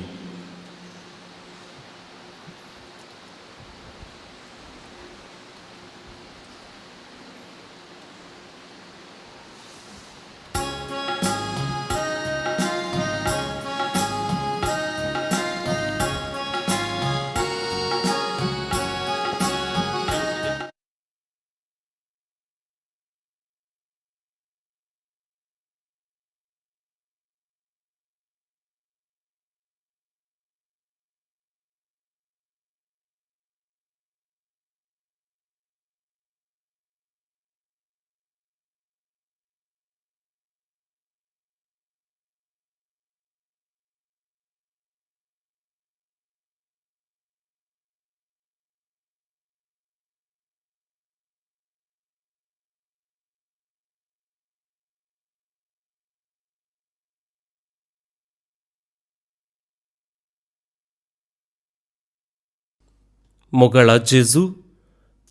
मोगाळा जेजू,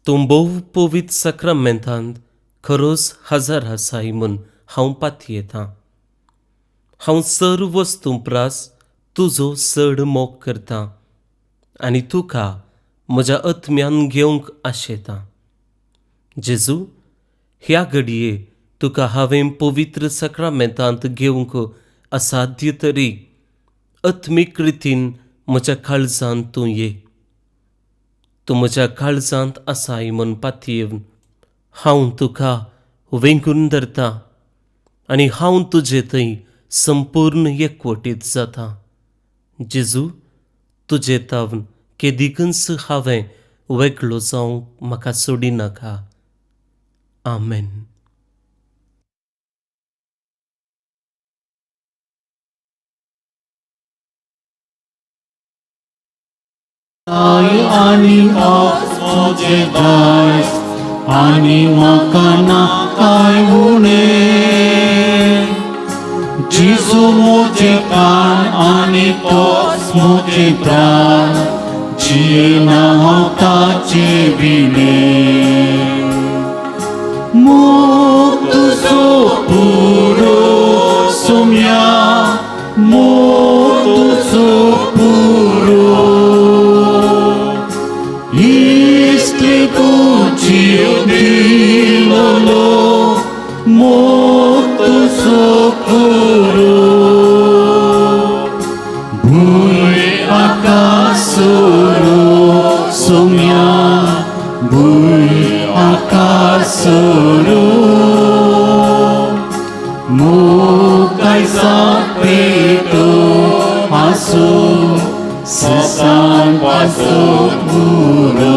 तूं भोव पवित्र साक्रामेंतांत खरोच हजर आसाय म्हूण हांव पातयेतां. हांव सर्व वस्तूं प्रास तुजो चड मोग करता आनी तुका म्हज्या आत्म्यान घेवंक आशेता. जेजू, ह्या घडये तुका हांवें पवित्र सक्रामेंतांत घेवंक असाध्य तरी आत्मीक रितीन म्हज्या काळजांत तूं ये. तूं म्हज्या काळजांत आसाय म्हूण पातयेवन हांव तुका वेंगून धरता आनी हांव तुजे थंय संपूर्ण एकवटीत जाता. जेजू, तुजे तावन केदिकूच हांवें वेगळो जावंक म्हाका सोडिनाका. आमेन. आनी म्हजें दायज आनी म्हाका ना कांय उणें. जेजू म्हजें प्राण आनी तोच म्हजें प्राण, जियेना हांव ताचे विणें. मोग तुजो पुरो सोम्या, मोग तुजो पुरो, इस्तले जीव दिलोलो, मोग तुजो पुरो. भूंय आकासोरो सोम्या, भूंय आकासोरो, मोग कायसा पेटो आसूं ससान पासो पुरो.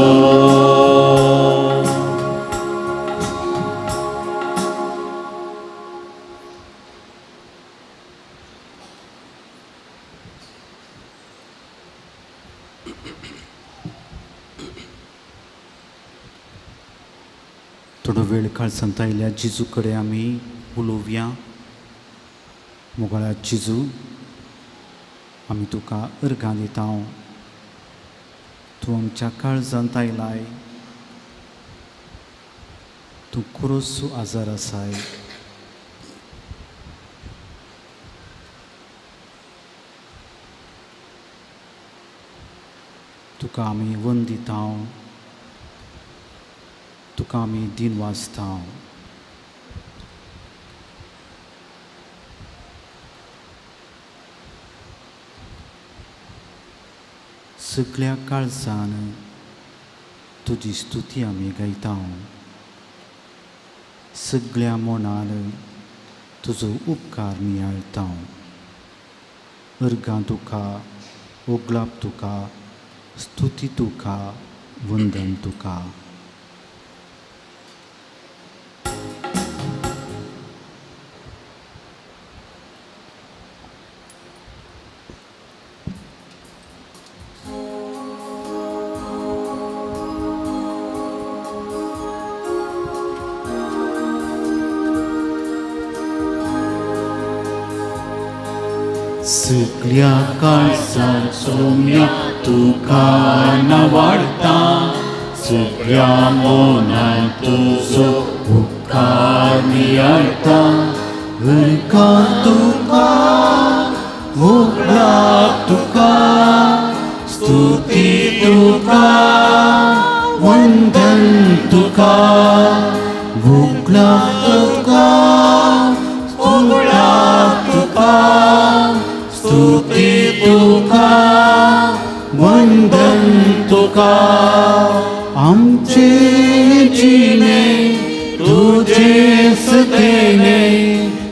थोडो वेळ काळजांत आयिल्ल्या जेजू कडेन आमी उलोवया. मोगाळा जेजू, आमी तुका अर्गां दिता. तूं आमच्या काळजांत आयलाय, तूं खुरोस आजार आसाय. तुका आमी वंदिता, तुका आमी दिन वाचता. सगळ्या काळजान तुजी स्तुती आमी गायता. सगळ्या मनान तुजो उपकार नियाळता. अर्गां तुका, ओगलाप तुका, स्तुती तुका, वंदन तुका. सगळ्या काळजान सोम्या तुका नावाडता, सगळ्या मनान तुजो उपकार नियाळता. अर्गां तुका, मोगलाप तुका, स्तुती तुका, वंदन तुका, मोगलाप तुका, मोगलाप तुका, स्तुती तुका, वंदन तुका. आमचे जिणे तुजे सतेने,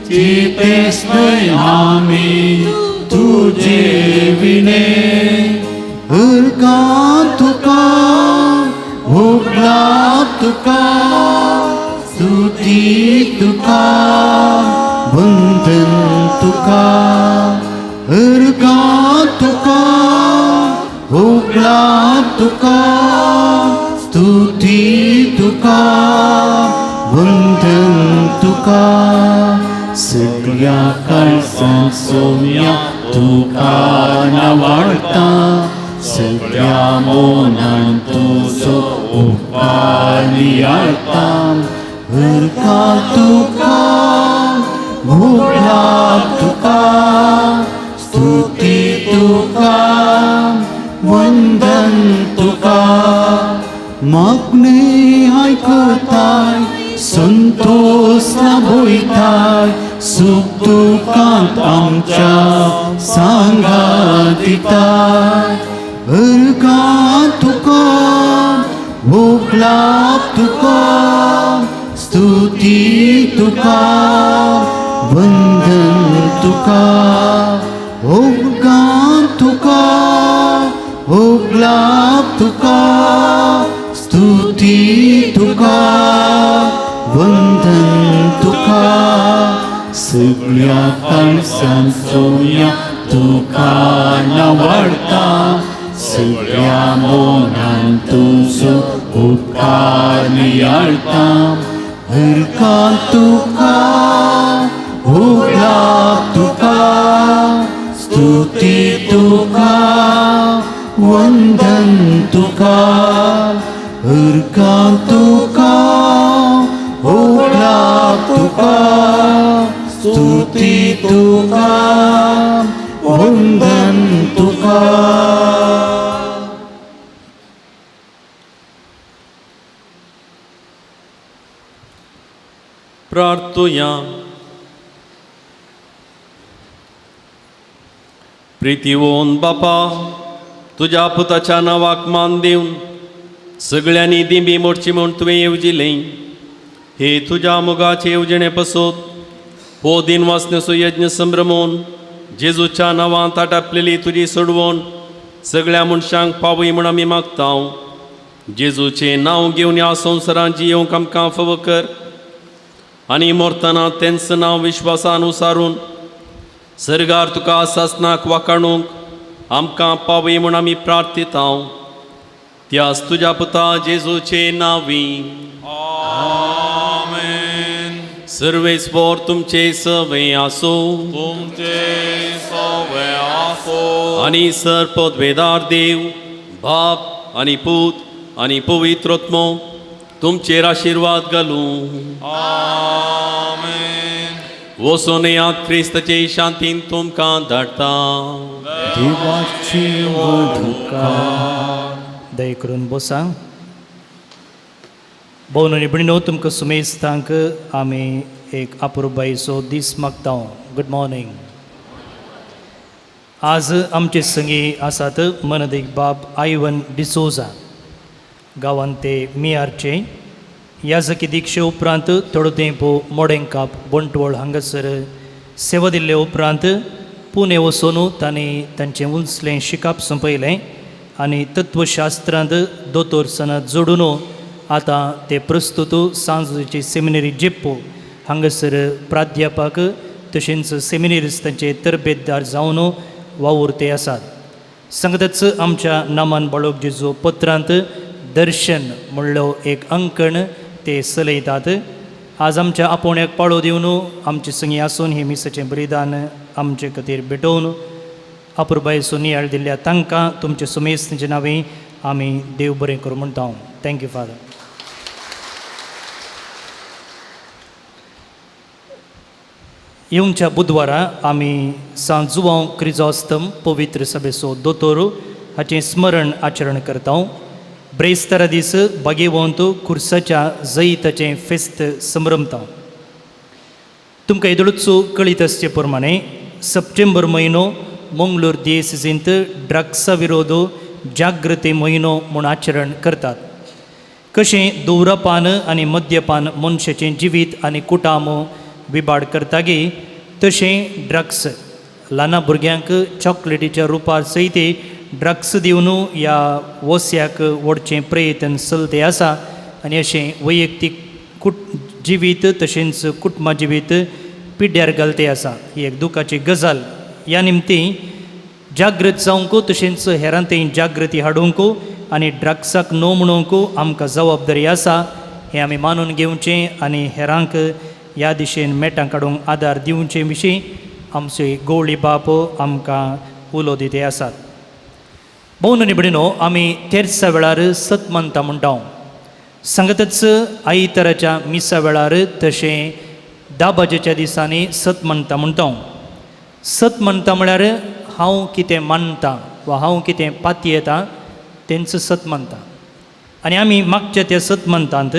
चितेस न्हय आमी तुजे विणे. अर्गां तुका, उगलाप तुका, स्तुती तुका, वंदन तुका. अर्गां तुका, उगलाप तुका, स्तुती तुका, वंदन तुका. सगळ्या काळजान सोम्या तुका नावाडता, सगळ्या मनान तुजो उपकार नियाळता. अर्गां तुका, मोगलाप तुका, स्तुती सुख दुखांत आमच्या सांगात दिता. अर्गां तुका, उखलाप तुका, स्तुती तुका, वंदन तुका. उपकार तुका, उखलाप तुका, स्तुती तुका, वंदन तुका. सगळ्या काळसांचोया तुका नवडता, सगळ्या मनान तुजो उपकार नियाळता. हरका तुका, उखलाप तुका, स्तुती तुका, वंदन तुका. हरका तुका, उखलाप तुका, स्तुती तुका, वंदन तुका. प्रार्थुया. प्रितीवोन बापा, तुज्या पुताच्या नांवाक मान दिवन सगळ्यांनी दिंबी मोडची म्हूण तुवें येवजिलें. हे तुज्या मोगाचे येवजणे पसत हो दिन वाचण्याचो यज्ञ संभ्रमून जेजूच्या नांवांत आटापलेली तुजी सोडवण सगळ्या मनशांक पावय म्हूण आमी मागता. जेजूचें नांव घेवन ह्या संवसारांत जियोवंक आमकां फावो कर आनी मरतना तेंच नांव विश्वासान उसारून सर्गार तुका सासनाक वाकाणूंक आमकां पावय म्हूण आमी प्रार्थिता, त्याच तुज्या पुता जेजूचे नांवी. आमेन. सर्वेस्पोर तुमचे सवे आसूं. तुमचे सवे आसो. आनी सर पदवेदार देव बाप आनी पूत आनी पवित्र आत्मो तुमचेर आशिर्वाद घालूं. आमेन. वचून येयात, क्रिस्ताचे शांतीन तुमकां धाडटा. देवाची वधुकार. दया करून बसा. भोवन आनी भयणीनो, तुमकां सुमेस्तांक आमी एक अपुरबायेचो दीस मागता. Good morning. आज आमचे संगी आसात मनदीक बाब आयवन डिसोजा. गांवांत ते मियारचे. याजकी दिक्षे उपरांत थोडो तेंप मोडेंकाप, बंटवळ हांगासर सेवा दिल्ले उपरांत पुणे वचून तांणी तांचें उंचलें शिकप सोंपयलें आनी तत्वशास्त्रांत दोतोर सनद जोडून आतां ते प्रस्तुत सांजचे सेमिनरी जेप्पो हांगासर प्राध्यापक तशेंच सेमिनरीस तांचे तरबेतदार जावन वावुरते आसात. सांगतच आमच्या नामान बाळोक जेजू पत्रांत दर्शन म्हणलो एक अंकण ते चलयतात. आज आमच्या आपोवण्याक पाळो दिवन आमचे संगी आसून हें मिसाचें बलिदान आमचे खातीर भेटोवन अपुरबायेचो नियाळ दिल्ल्या तांकां तुमचे सुमेस्तांचे नांवे आमी देव बरें करूं म्हणटा. Thank you father. येवच्या बुधवारा आमी सांत जुवांव क्रिजोस्तम पवित्र सभेचो दोतोर हाचें स्मरण आचरण करता. ब्रेस्तारा दीस बागेवंत खुर्साच्या जैताचें फेस्त संभ्रमता. तुमकां येदोळूच कळीत आसचे प्रमाणे सप्टेंबर म्हयनो मंगळूर दियेसींत ड्रग्सा विरोध जागृती म्हयनो म्हूण आचरण करतात. कशें धुम्रपान आनी मद्यपान मनशाचें जिवीत आनी कुटाम विबाड करतागी, तशें ड्रग्स ल्हाना भुरग्यांक चॉकलेटीच्या रुपार सयत ड्रग्स दिवन ह्या वस्याक ओडचें प्रयत्न चलते आसा आनी अशें वैयक्तीक कुट जिवीत तशेंच कुटुंबा जिवीत पिड्ड्यार घालते आसा. ही एक दुखाची गजाल. ह्या निमती जागृत जावंक तशेंच हेरां जागृती हाडूंक आनी ड्रग्साक नो म्हणूंक आमकां जबाबदारी आसा हें आमी मानून घेवचें आनी हेरांक ह्या दिशेन मेटां काडूंक आदार दिवचे विशीं आमचे गवळी बाप आमकां उलो दिते आसात. भोवन आनी भयणीनो, आमी तेर्सा वेळार सत मानता म्हणटा. सांगतच आयताराच्या मिसा वेळार तशें 10 बाजेच्या दिसांनी सत मानता म्हणटा. सत मानता म्हळ्यार हांव कितें मानता वा हांव कितें पातयेता तेंच सत मानता. आनी आमी मागच्या त्या सत मानतात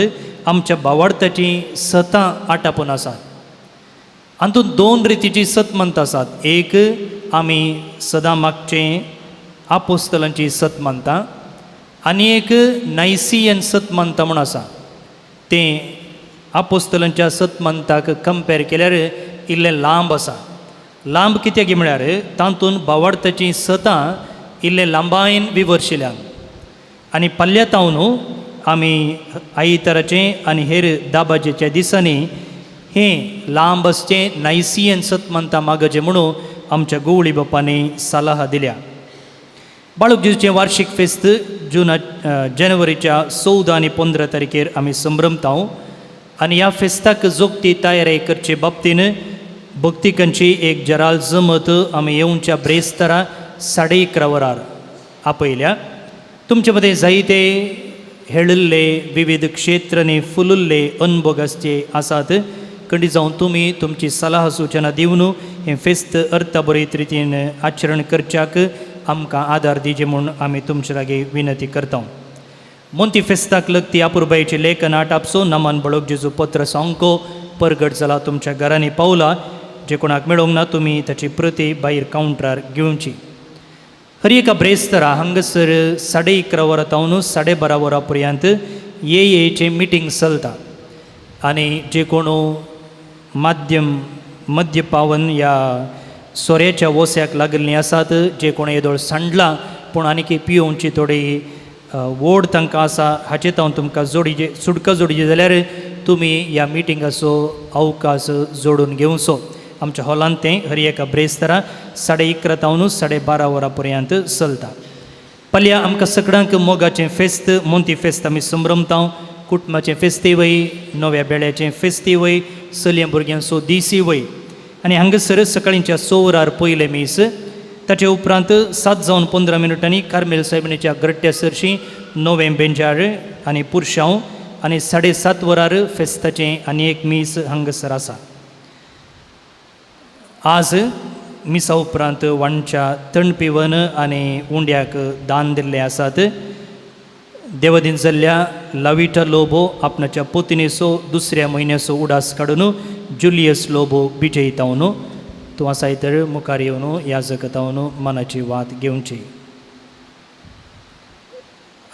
आमच्या भावार्थाचीं सतां आटापून आसात. हातूंत दोन रितीची सत आसात. एक आमी सदां मागचें आपोस्तलांची सत मानता आनी एक नायसियन सत मानता म्हूण आसा. तें आपोस्तलांच्या सत मानताक कंपेर केल्यार इल्लें लांब आसा. लांब कित्याक म्हळ्यार तातूंत भावार्थाचीं सतां इल्लें लांबायेन विवर्शिल्यान आनी पल्ल्यातावन न्हू आमी आयताराचें आनी हेर दाबाजेच्या दिसांनी हें लांब आसचें नायसियन सत मानता मागचें म्हणून आमच्या गोवळी बापांनी सलाह दिल्या. बाळूक जेजूचें वार्शीक फेस्त जुना जानेवारीच्या 14 आनी 15 तारखेर आमी संभ्रमता आनी ह्या फेस्ताक जोगती तयारी करचे बाबतीन भक्तिकांची एक जराल जमत आमी येवच्या ब्रेस्तारा 11:30 वरार आपयल्या. तुमचे मदें जायते हेळिल्ले विविध क्षेत्रांनी फुलुल्ले अनभोग आसचे आसात. कंडी जावन तुमी तुमची सलाह सुचना दिवन हें फेस्त अर्थाबरीत रितीन आचरण करच्याक आमकां आदार दिवचे म्हूण आमी तुमचे लागीं विनंती करता. मोंती फेस्ताक लगती अपुरबायेचें लेखन आटापसो नमन बळोग जेजू पत्र सामको परगट जाला तुमच्या घरांनी पावला. जे कोणाक मेळोंक ना तुमी ताची प्रती भायर कावंटरार घेवची. हर एका ब्रेस्तरा हांगासर 11:30 वरां तावन 12:30 वरां पर्यंत ए एचें मिटींग चलता आनी जे कोण माध्यम मद्यपावन ह्या सोऱ्याच्या वस्याक लागिल्लीं आसात, जे कोण येदोळ सांडलां पूण आनीक पियोवची थोडी वोड तांकां आसा हाचे तावन तुमकां जोडीचे सुटका जोडची जाल्यार तुमी ह्या मिटिंगाचो अवकाश जोडून घेवचो. आमच्या हॉलांत तें हर एका ब्रेस्तरा 11:30 तावन 12:30 वरां पर्यंत चलता. पल्या आमकां सगळ्यांक मोगाचें फेस्त मोंती फेस्त आमी संभ्रमता. कुटुंबाचें फेस्तीवय, नव्या बेळ्याचें फेस्तीवय, चलयां भुरग्यांचो दिसीवय आनी हांगासर सकाळींच्या 6 वरार पयलें मीस, ताचे उपरांत 7:15 कार्मेल सायबिणीच्या गरट्या सरशी नवें बेंजार आनी पुरशांव आनी 7:30 वरार फेस्ताचें आनी एक मीस हांगासर आसा. आज मिसा उपरांत वांच्या तण पिवन आनी उंड्याक दान दिल्लें आसात. देवदीन जाल्ल्या लाविटा लोबो आपणाच्या पोतिनेचो दुसऱ्या म्हयन्याचो उडास काडून जुलियस लोबो विजयतावन तूं आसाय तर मुखार येवन ह्या जगतावन मनाची वात घेवची.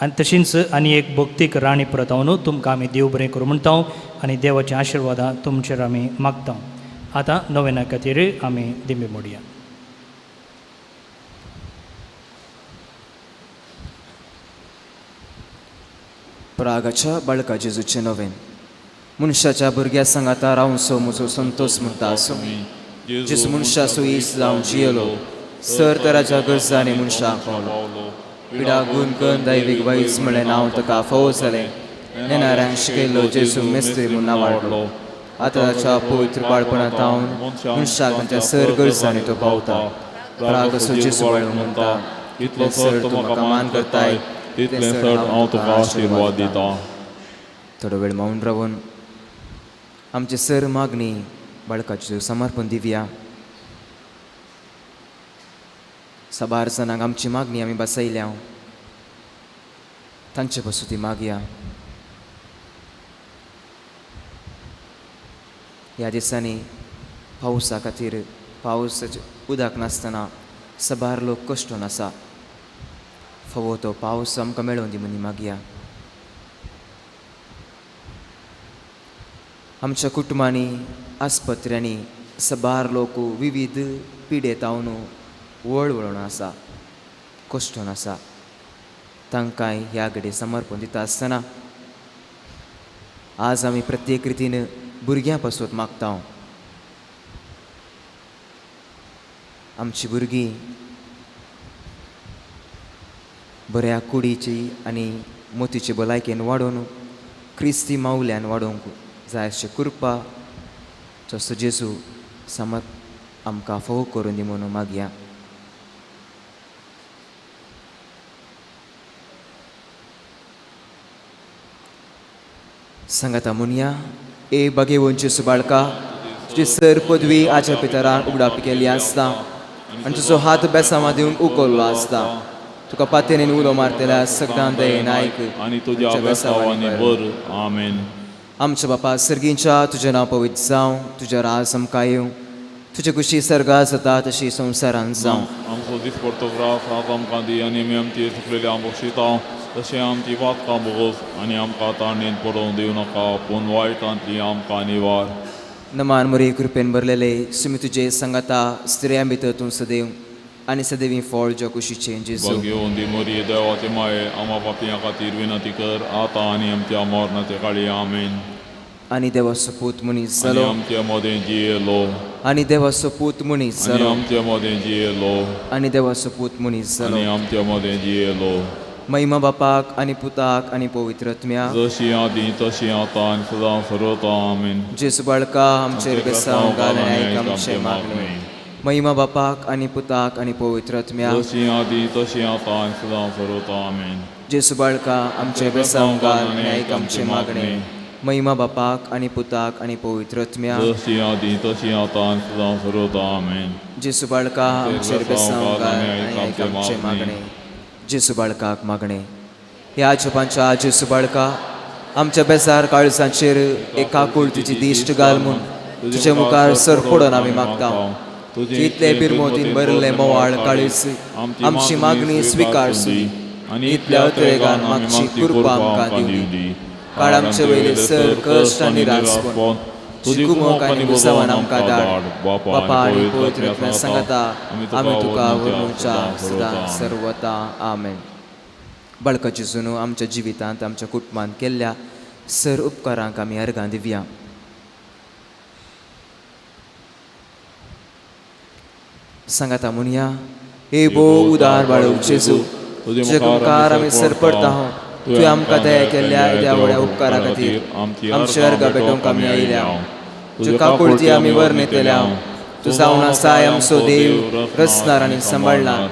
आनी तशींच आनी एक भक्तीक राणी परतावन तुमकां आमी देव बरें करूं म्हणटा आनी देवाच्या आशिर्वादां तुमचेर आमी मागता. आतां नोवेना खातीर आमी दिंबी मोडया. प्रागाच्या बाळका जेजूचें नवेन मनशाच्या भुरग्या सांगाता रावंचो म्हजो संतोष म्हणटा आसूं. जेजू मनशाचो इस जावन जियेलो सर तराच्या गरजांनी मनशाक पावलो. पिडा गुण कन दैवीक वायज म्हळें नांव ताका फावो जालें. नेणाऱ्यांक शिकयल्लो जेजू मेस्त्री म्हूण नांवाडलो. आतां ताच्या पवित्र बाळपणांत तावन मनशाक तांच्या सर गरजांनी तो पावता. प्राग असो जेजू बाळू म्हणटा इतलो सर तूं म्हाका मान करताय तितलें सर हांव तुका आशिर्वाद दितां. थोडो वेळ मौन रावन आमचे सर मागणी बाळकाचें समर्पण दिवया. साबार जाणांक आमची मागणी आमी बसयल्या तांचे पासून ती मागया. ह्या दिसांनी पावसा खातीर पावसाचें उदक नासतना साबार लोक कश्टून आसा. फावो तो पावस आमकां मेळोवन दी म्हूण मागया. आमच्या कुटुंबांनी आस्पत्र्यांनी साबार लोक विविध पिडेतावन वळवळून आसा, कश्टून आसा. तांकांय ह्या घडये समर्पण दिता आसतना आज आमी प्रत्येक रितीन भुरग्यां पासत मागता. आमची भुरगीं बऱ्या कुडीची आनी मोतीचे भलायकेन वाडोवन क्रिस्ती मावल्यान वाडोवंक जाय अशें कृपा जसो जेजू समत आमकां फोव करून दी म्हणून मागया. सांगाता म्हणया ए बागेवंचे जेजू बाळका तुजी सर पदवी आज्या पितरान उगडापी केल्ली आसता आनी तुजो हात बेसांवा दिवंक उखल्लो आसता. तुका पातेनेन उलो मारतल्या सगळ्यां दयेन आयक आनी तुज्या बेसांवांनी बर. आमेन. आमच्या बापा सर्गींच्या तुजें नांव पवित्र जावं, तुजें राज आमकां येवं, तुजे कुशी सर्गां जाता तशी संवसारांत जावं. आमचो दिसपडतो ग्रास आज आमकां दी आनी आमी आमची चुकलेली आम बक्षिता तशें आमची वातकां बोगस आनी आमकां ताणेन पडोवंक दिवं नाका पूण वायटांतली आमकां निवार. नमान मुरे, कृपेन भरलेले, सुमी तुजे सांगाता, स्त्रियां भितर तूं सदैव आनी सदैवी फळ ज्या कुशीचें जेजू. भाग्यवंती मोरी देवाचे माये, आमा पापयां खातीर विनंती कर आतां आनी आमच्या मरणाचे काळी. आमेन. आनी देवाचो पूत मनीस आनी जालो आमचे मदें जियेलो आनी देवाचो पूत मनीस आनी जालो आमचे मदें जियेलो आनी देवाचो पूत मनीस जालो आनी आमचे मदें जियेलो. महिमा बापाक आनी पुताक आनी पवित्र आत्म्याक, जशी आदी तशी आतां आनी सदां सर्वता. आमेन. जेजू बाळका, आमचेर बेसांव घाल आनी आयक आमचें मागणें. महिमा बापाक आनी पुताक आनी पवित्र आत्म्याक, जशी आदी तशी आतां आनी सदां सर्वता. आमेन. जेजू बाळका, आमचेर बेसांव घाल आनी आयक आमचें मागणें. महिमा बापाक आनी पुताक आनी पवित्र आत्म्याक, जशी आदी तशी आतां आनी सदां सर्वता. आमेन. जेजू बाळका, आमचेर बेसांव घाल आनी आयक आमचें मागणें. जेजू बाळकाक मागणें. ह्या जपांच्या जेजू बाळका, आमच्या बेजार काळजांचेर एकाकूळ तुजी दिश्ट घाल म्हूण तुजे मुखार सर पडून आमी मागता. इतले बिरमोतीन भरिल्लें मोवाळ काळीज आमची मागणी स्विकार सुदी आनी इतल्या अत्रेगान मागची कृपा आमकां दिवनी. काळ आमचे वयले सर कश्ट आनी रासपण तुजी कुमोक आनी बुजावान आमकां धाड. बापा आनी पवित्र आत्म्या सांगाता आमी तुका वर्णुच्या सदां सर्वता. आमेन. बाळका जेजून आमच्या जिवितांत आमच्या कुटुंबांत केल्ल्या सर उपकारांक आमी अर्गां दिवया. सांगाता म्हणया, हे भोव उदार बाळू जेजू, तुजे मुखार आमी सरपडटा. तुवें आमकां दया केल्ल्या येद्या व्हड्या उपकारा खातीर आमचे अर्गां भेटोवंक आमी आयल्या. तुज्यो काकुळटी आमी वर्णयतल्या. तूं जावन आसाय आमचो देव, रचणार आनी सांबाळणार.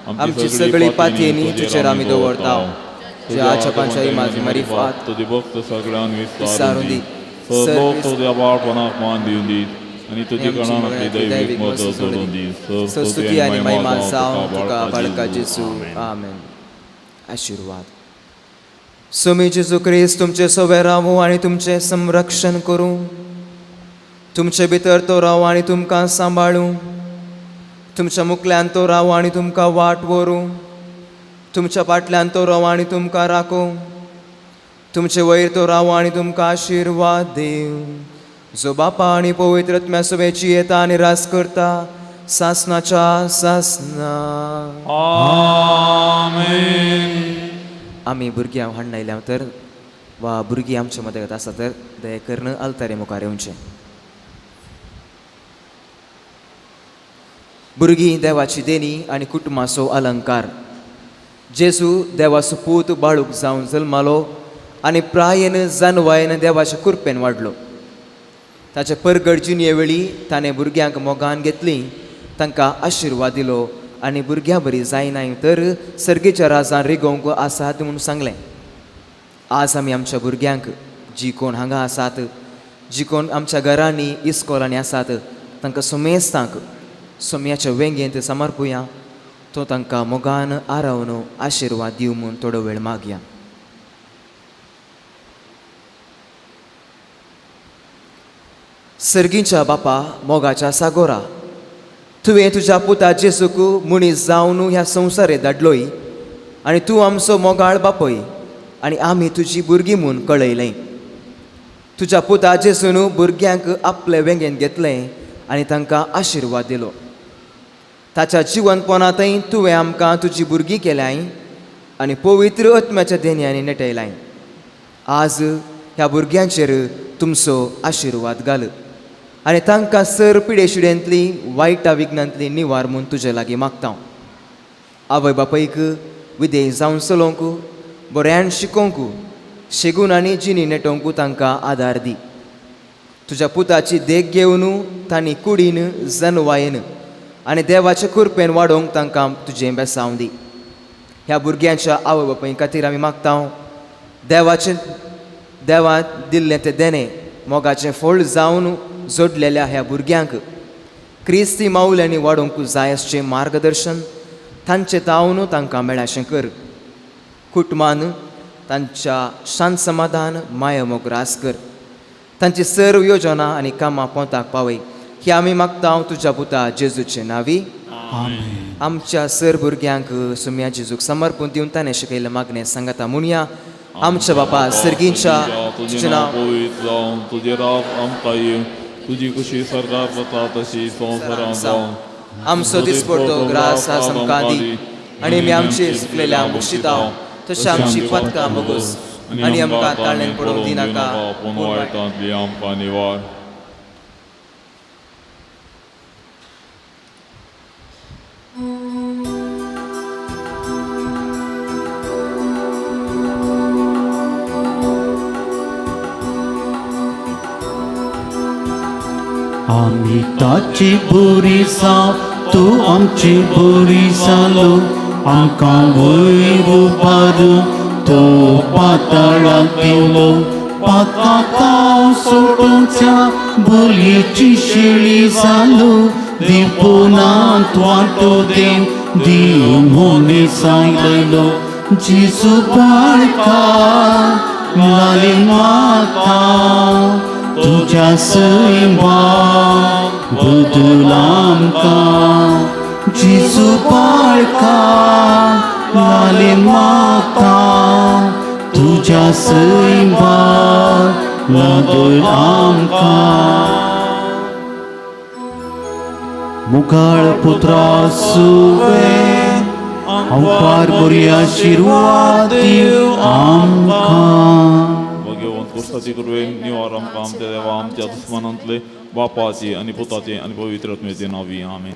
आमची सगळी पातयेनी तुजेर आमी दवरता. तुज्या आछपांच्या इमाजी मारिफात तुजी भक्त सगळ्यान विस्तारून दी. सर लोक तुज्या बाळपणाक मान दिवन दी आनी तुजी गणांतली दैवीक मदत जोडून दी. स्तुती आनी महिमा जावं तुका बाळका जेजू. आमेन. आशिर्वाद. स्वामी जेजू क्रिस्त तुमचे सवे रावूं आनी तुमचें संरक्षण करूं. तुमचे भितर तो रावूं आनी तुमकां सांबाळूं. तुमच्या मुखल्यान तो रावूं आनी तुमकां वाट व्हरूं. तुमच्या फाटल्यान तो रावूं आनी तुमकां राखूं. तुमचे वयर तो रावूं आनी तुमकां आशिर्वाद दिवं. जो बापा आनी पवित्र आत्म्या सवेची येता आनी रास करता सासनाच्या सासना. आमेन. आमी भुरग्यांक हाडून आयल्या तर वा भुरगीं आमच्या मदत आसा तर दया करून आल्तारे मुखार येवचें. भुरगीं देवाची देणी आनी कुटुंबाचो अलंकार. जेजू देवाचो पूत बाळूक जावन जल्मालो आनी प्रायेन जानवायेन देवाच्या कृपेन वाडलो. ताचे परगट जिणये वेळी ताणें भुरग्यांक मोगान घेतलीं, तांकां आशिर्वाद दिलो आनी भुरग्यां बरी जायनाय तर सर्गेच्या राजान रिगोवंक आसात म्हूण सांगलें. आज आमी आमच्या भुरग्यांक जी कोण हांगा आसात, जी कोण आमच्या घरांनी इस्कोलांनी आसात, तांकां सुमेस्तांक सोम्याच्या वेंगेंत समर्पुया. तो तांकां मोगान आरावन आशिर्वाद दिवं म्हूण थोडो वेळ मागया. सर्गीच्या बापा, मोगाच्या सागोरा, तुवें तुज्या पुता जेजूक मनीस जावन ह्या संवसारे धाडलोय आनी तूं आमचो मोगाळ बापय आनी आमी तुजी भुरगीं म्हूण कळयलें. तुज्या पुता जेजून भुरग्यांक आपले वेंगेंत घेतलें आनी तांकां आशिर्वाद दिलो. ताच्या जिवनपणांतय तुवें आमकां तुजी भुरगीं केल्याय आनी पवित्र आत्म्याच्या देण्यांनी नेटयलाय. आज ह्या भुरग्यांचेर तुमचो आशिर्वाद घाल आनी तांकां सर पिडेशिडेंतली वायटा विघ्नांतली निवार म्हूण तुजे लागीं मागता. आवय बापायक विदेश जावन चलोवंक, बऱ्यान शिकोवंक, शेगून आनी जिणी नेटोवंक तांकां आदार दी. तुज्या पुताची देख घेवन तांणी कुडीन जनवायेन आनी देवाचे कृपेन वाडोवंक तांकां तुजें बेसांव दी. ह्या भुरग्यांच्या आवय बापाय खातीर आमी मागता, देवाचें देवान दिल्लें तें देणें मोगाचें फळ जावन जोडलेल्या ह्या भुरग्यांक क्रिस्ती मावल्यांनी वाडोवंक जाय आसचें मार्गदर्शन तांचें तावन तांकां मेळाशें कर. कुटुंबान तांच्या शांत समाधान माया मोग रास कर. तांची सर्व योजना आनी कामां पोंताक पावय. ही आमी मागता तुज्या पुता जेजूचे नांवी. आमच्या सर भुरग्यांक सुम्या जेजूक समर्पण दिवन ताणें शिकयल्लें मागणें सांगता म्हणया. आमच्या बापा सर्गींच्या, तुजें नांव पवित्र जावं, तुजें राज आमकां येवं, तुजी खुशी सरकार जाता तशी संवसारांत जावं. आमचो दिसपडतो ग्रास आज आमकां दी आनी आमी आमचे चुकलेल्या मुक्षिताव तशें आमची पदकां मोगोस आनी आमकां ताळ्यान पडोवंक दिनाका, पूण वायटांतली आमकां निवार. आमी ताची बोरी सा, तूं आमची बोरी जालो, आमकां वयर उबारून तो पातळाक देंवलो. पातकां सोडूच्या बोलयेची शेळी जालो, दिपोनांत वांटो देव देव मोनी सांगलो. जेजू बाळका लाली माता, तुज्या सैमा बदल आमकां. जेजू बाळका लाली माता, तुज्या सैमा बदल आमकां. मुखाळ पुत्रा सुवे हांव बरी आशिर्वाद दिव आमकां. भगवंत कुर्साची कृपेन निवार आमकां आमच्या देवा आमच्या दुस्मानांतले, बापाची आनी पुताचे आनी पवित्र आत्म्याचे नांवी. आमेन.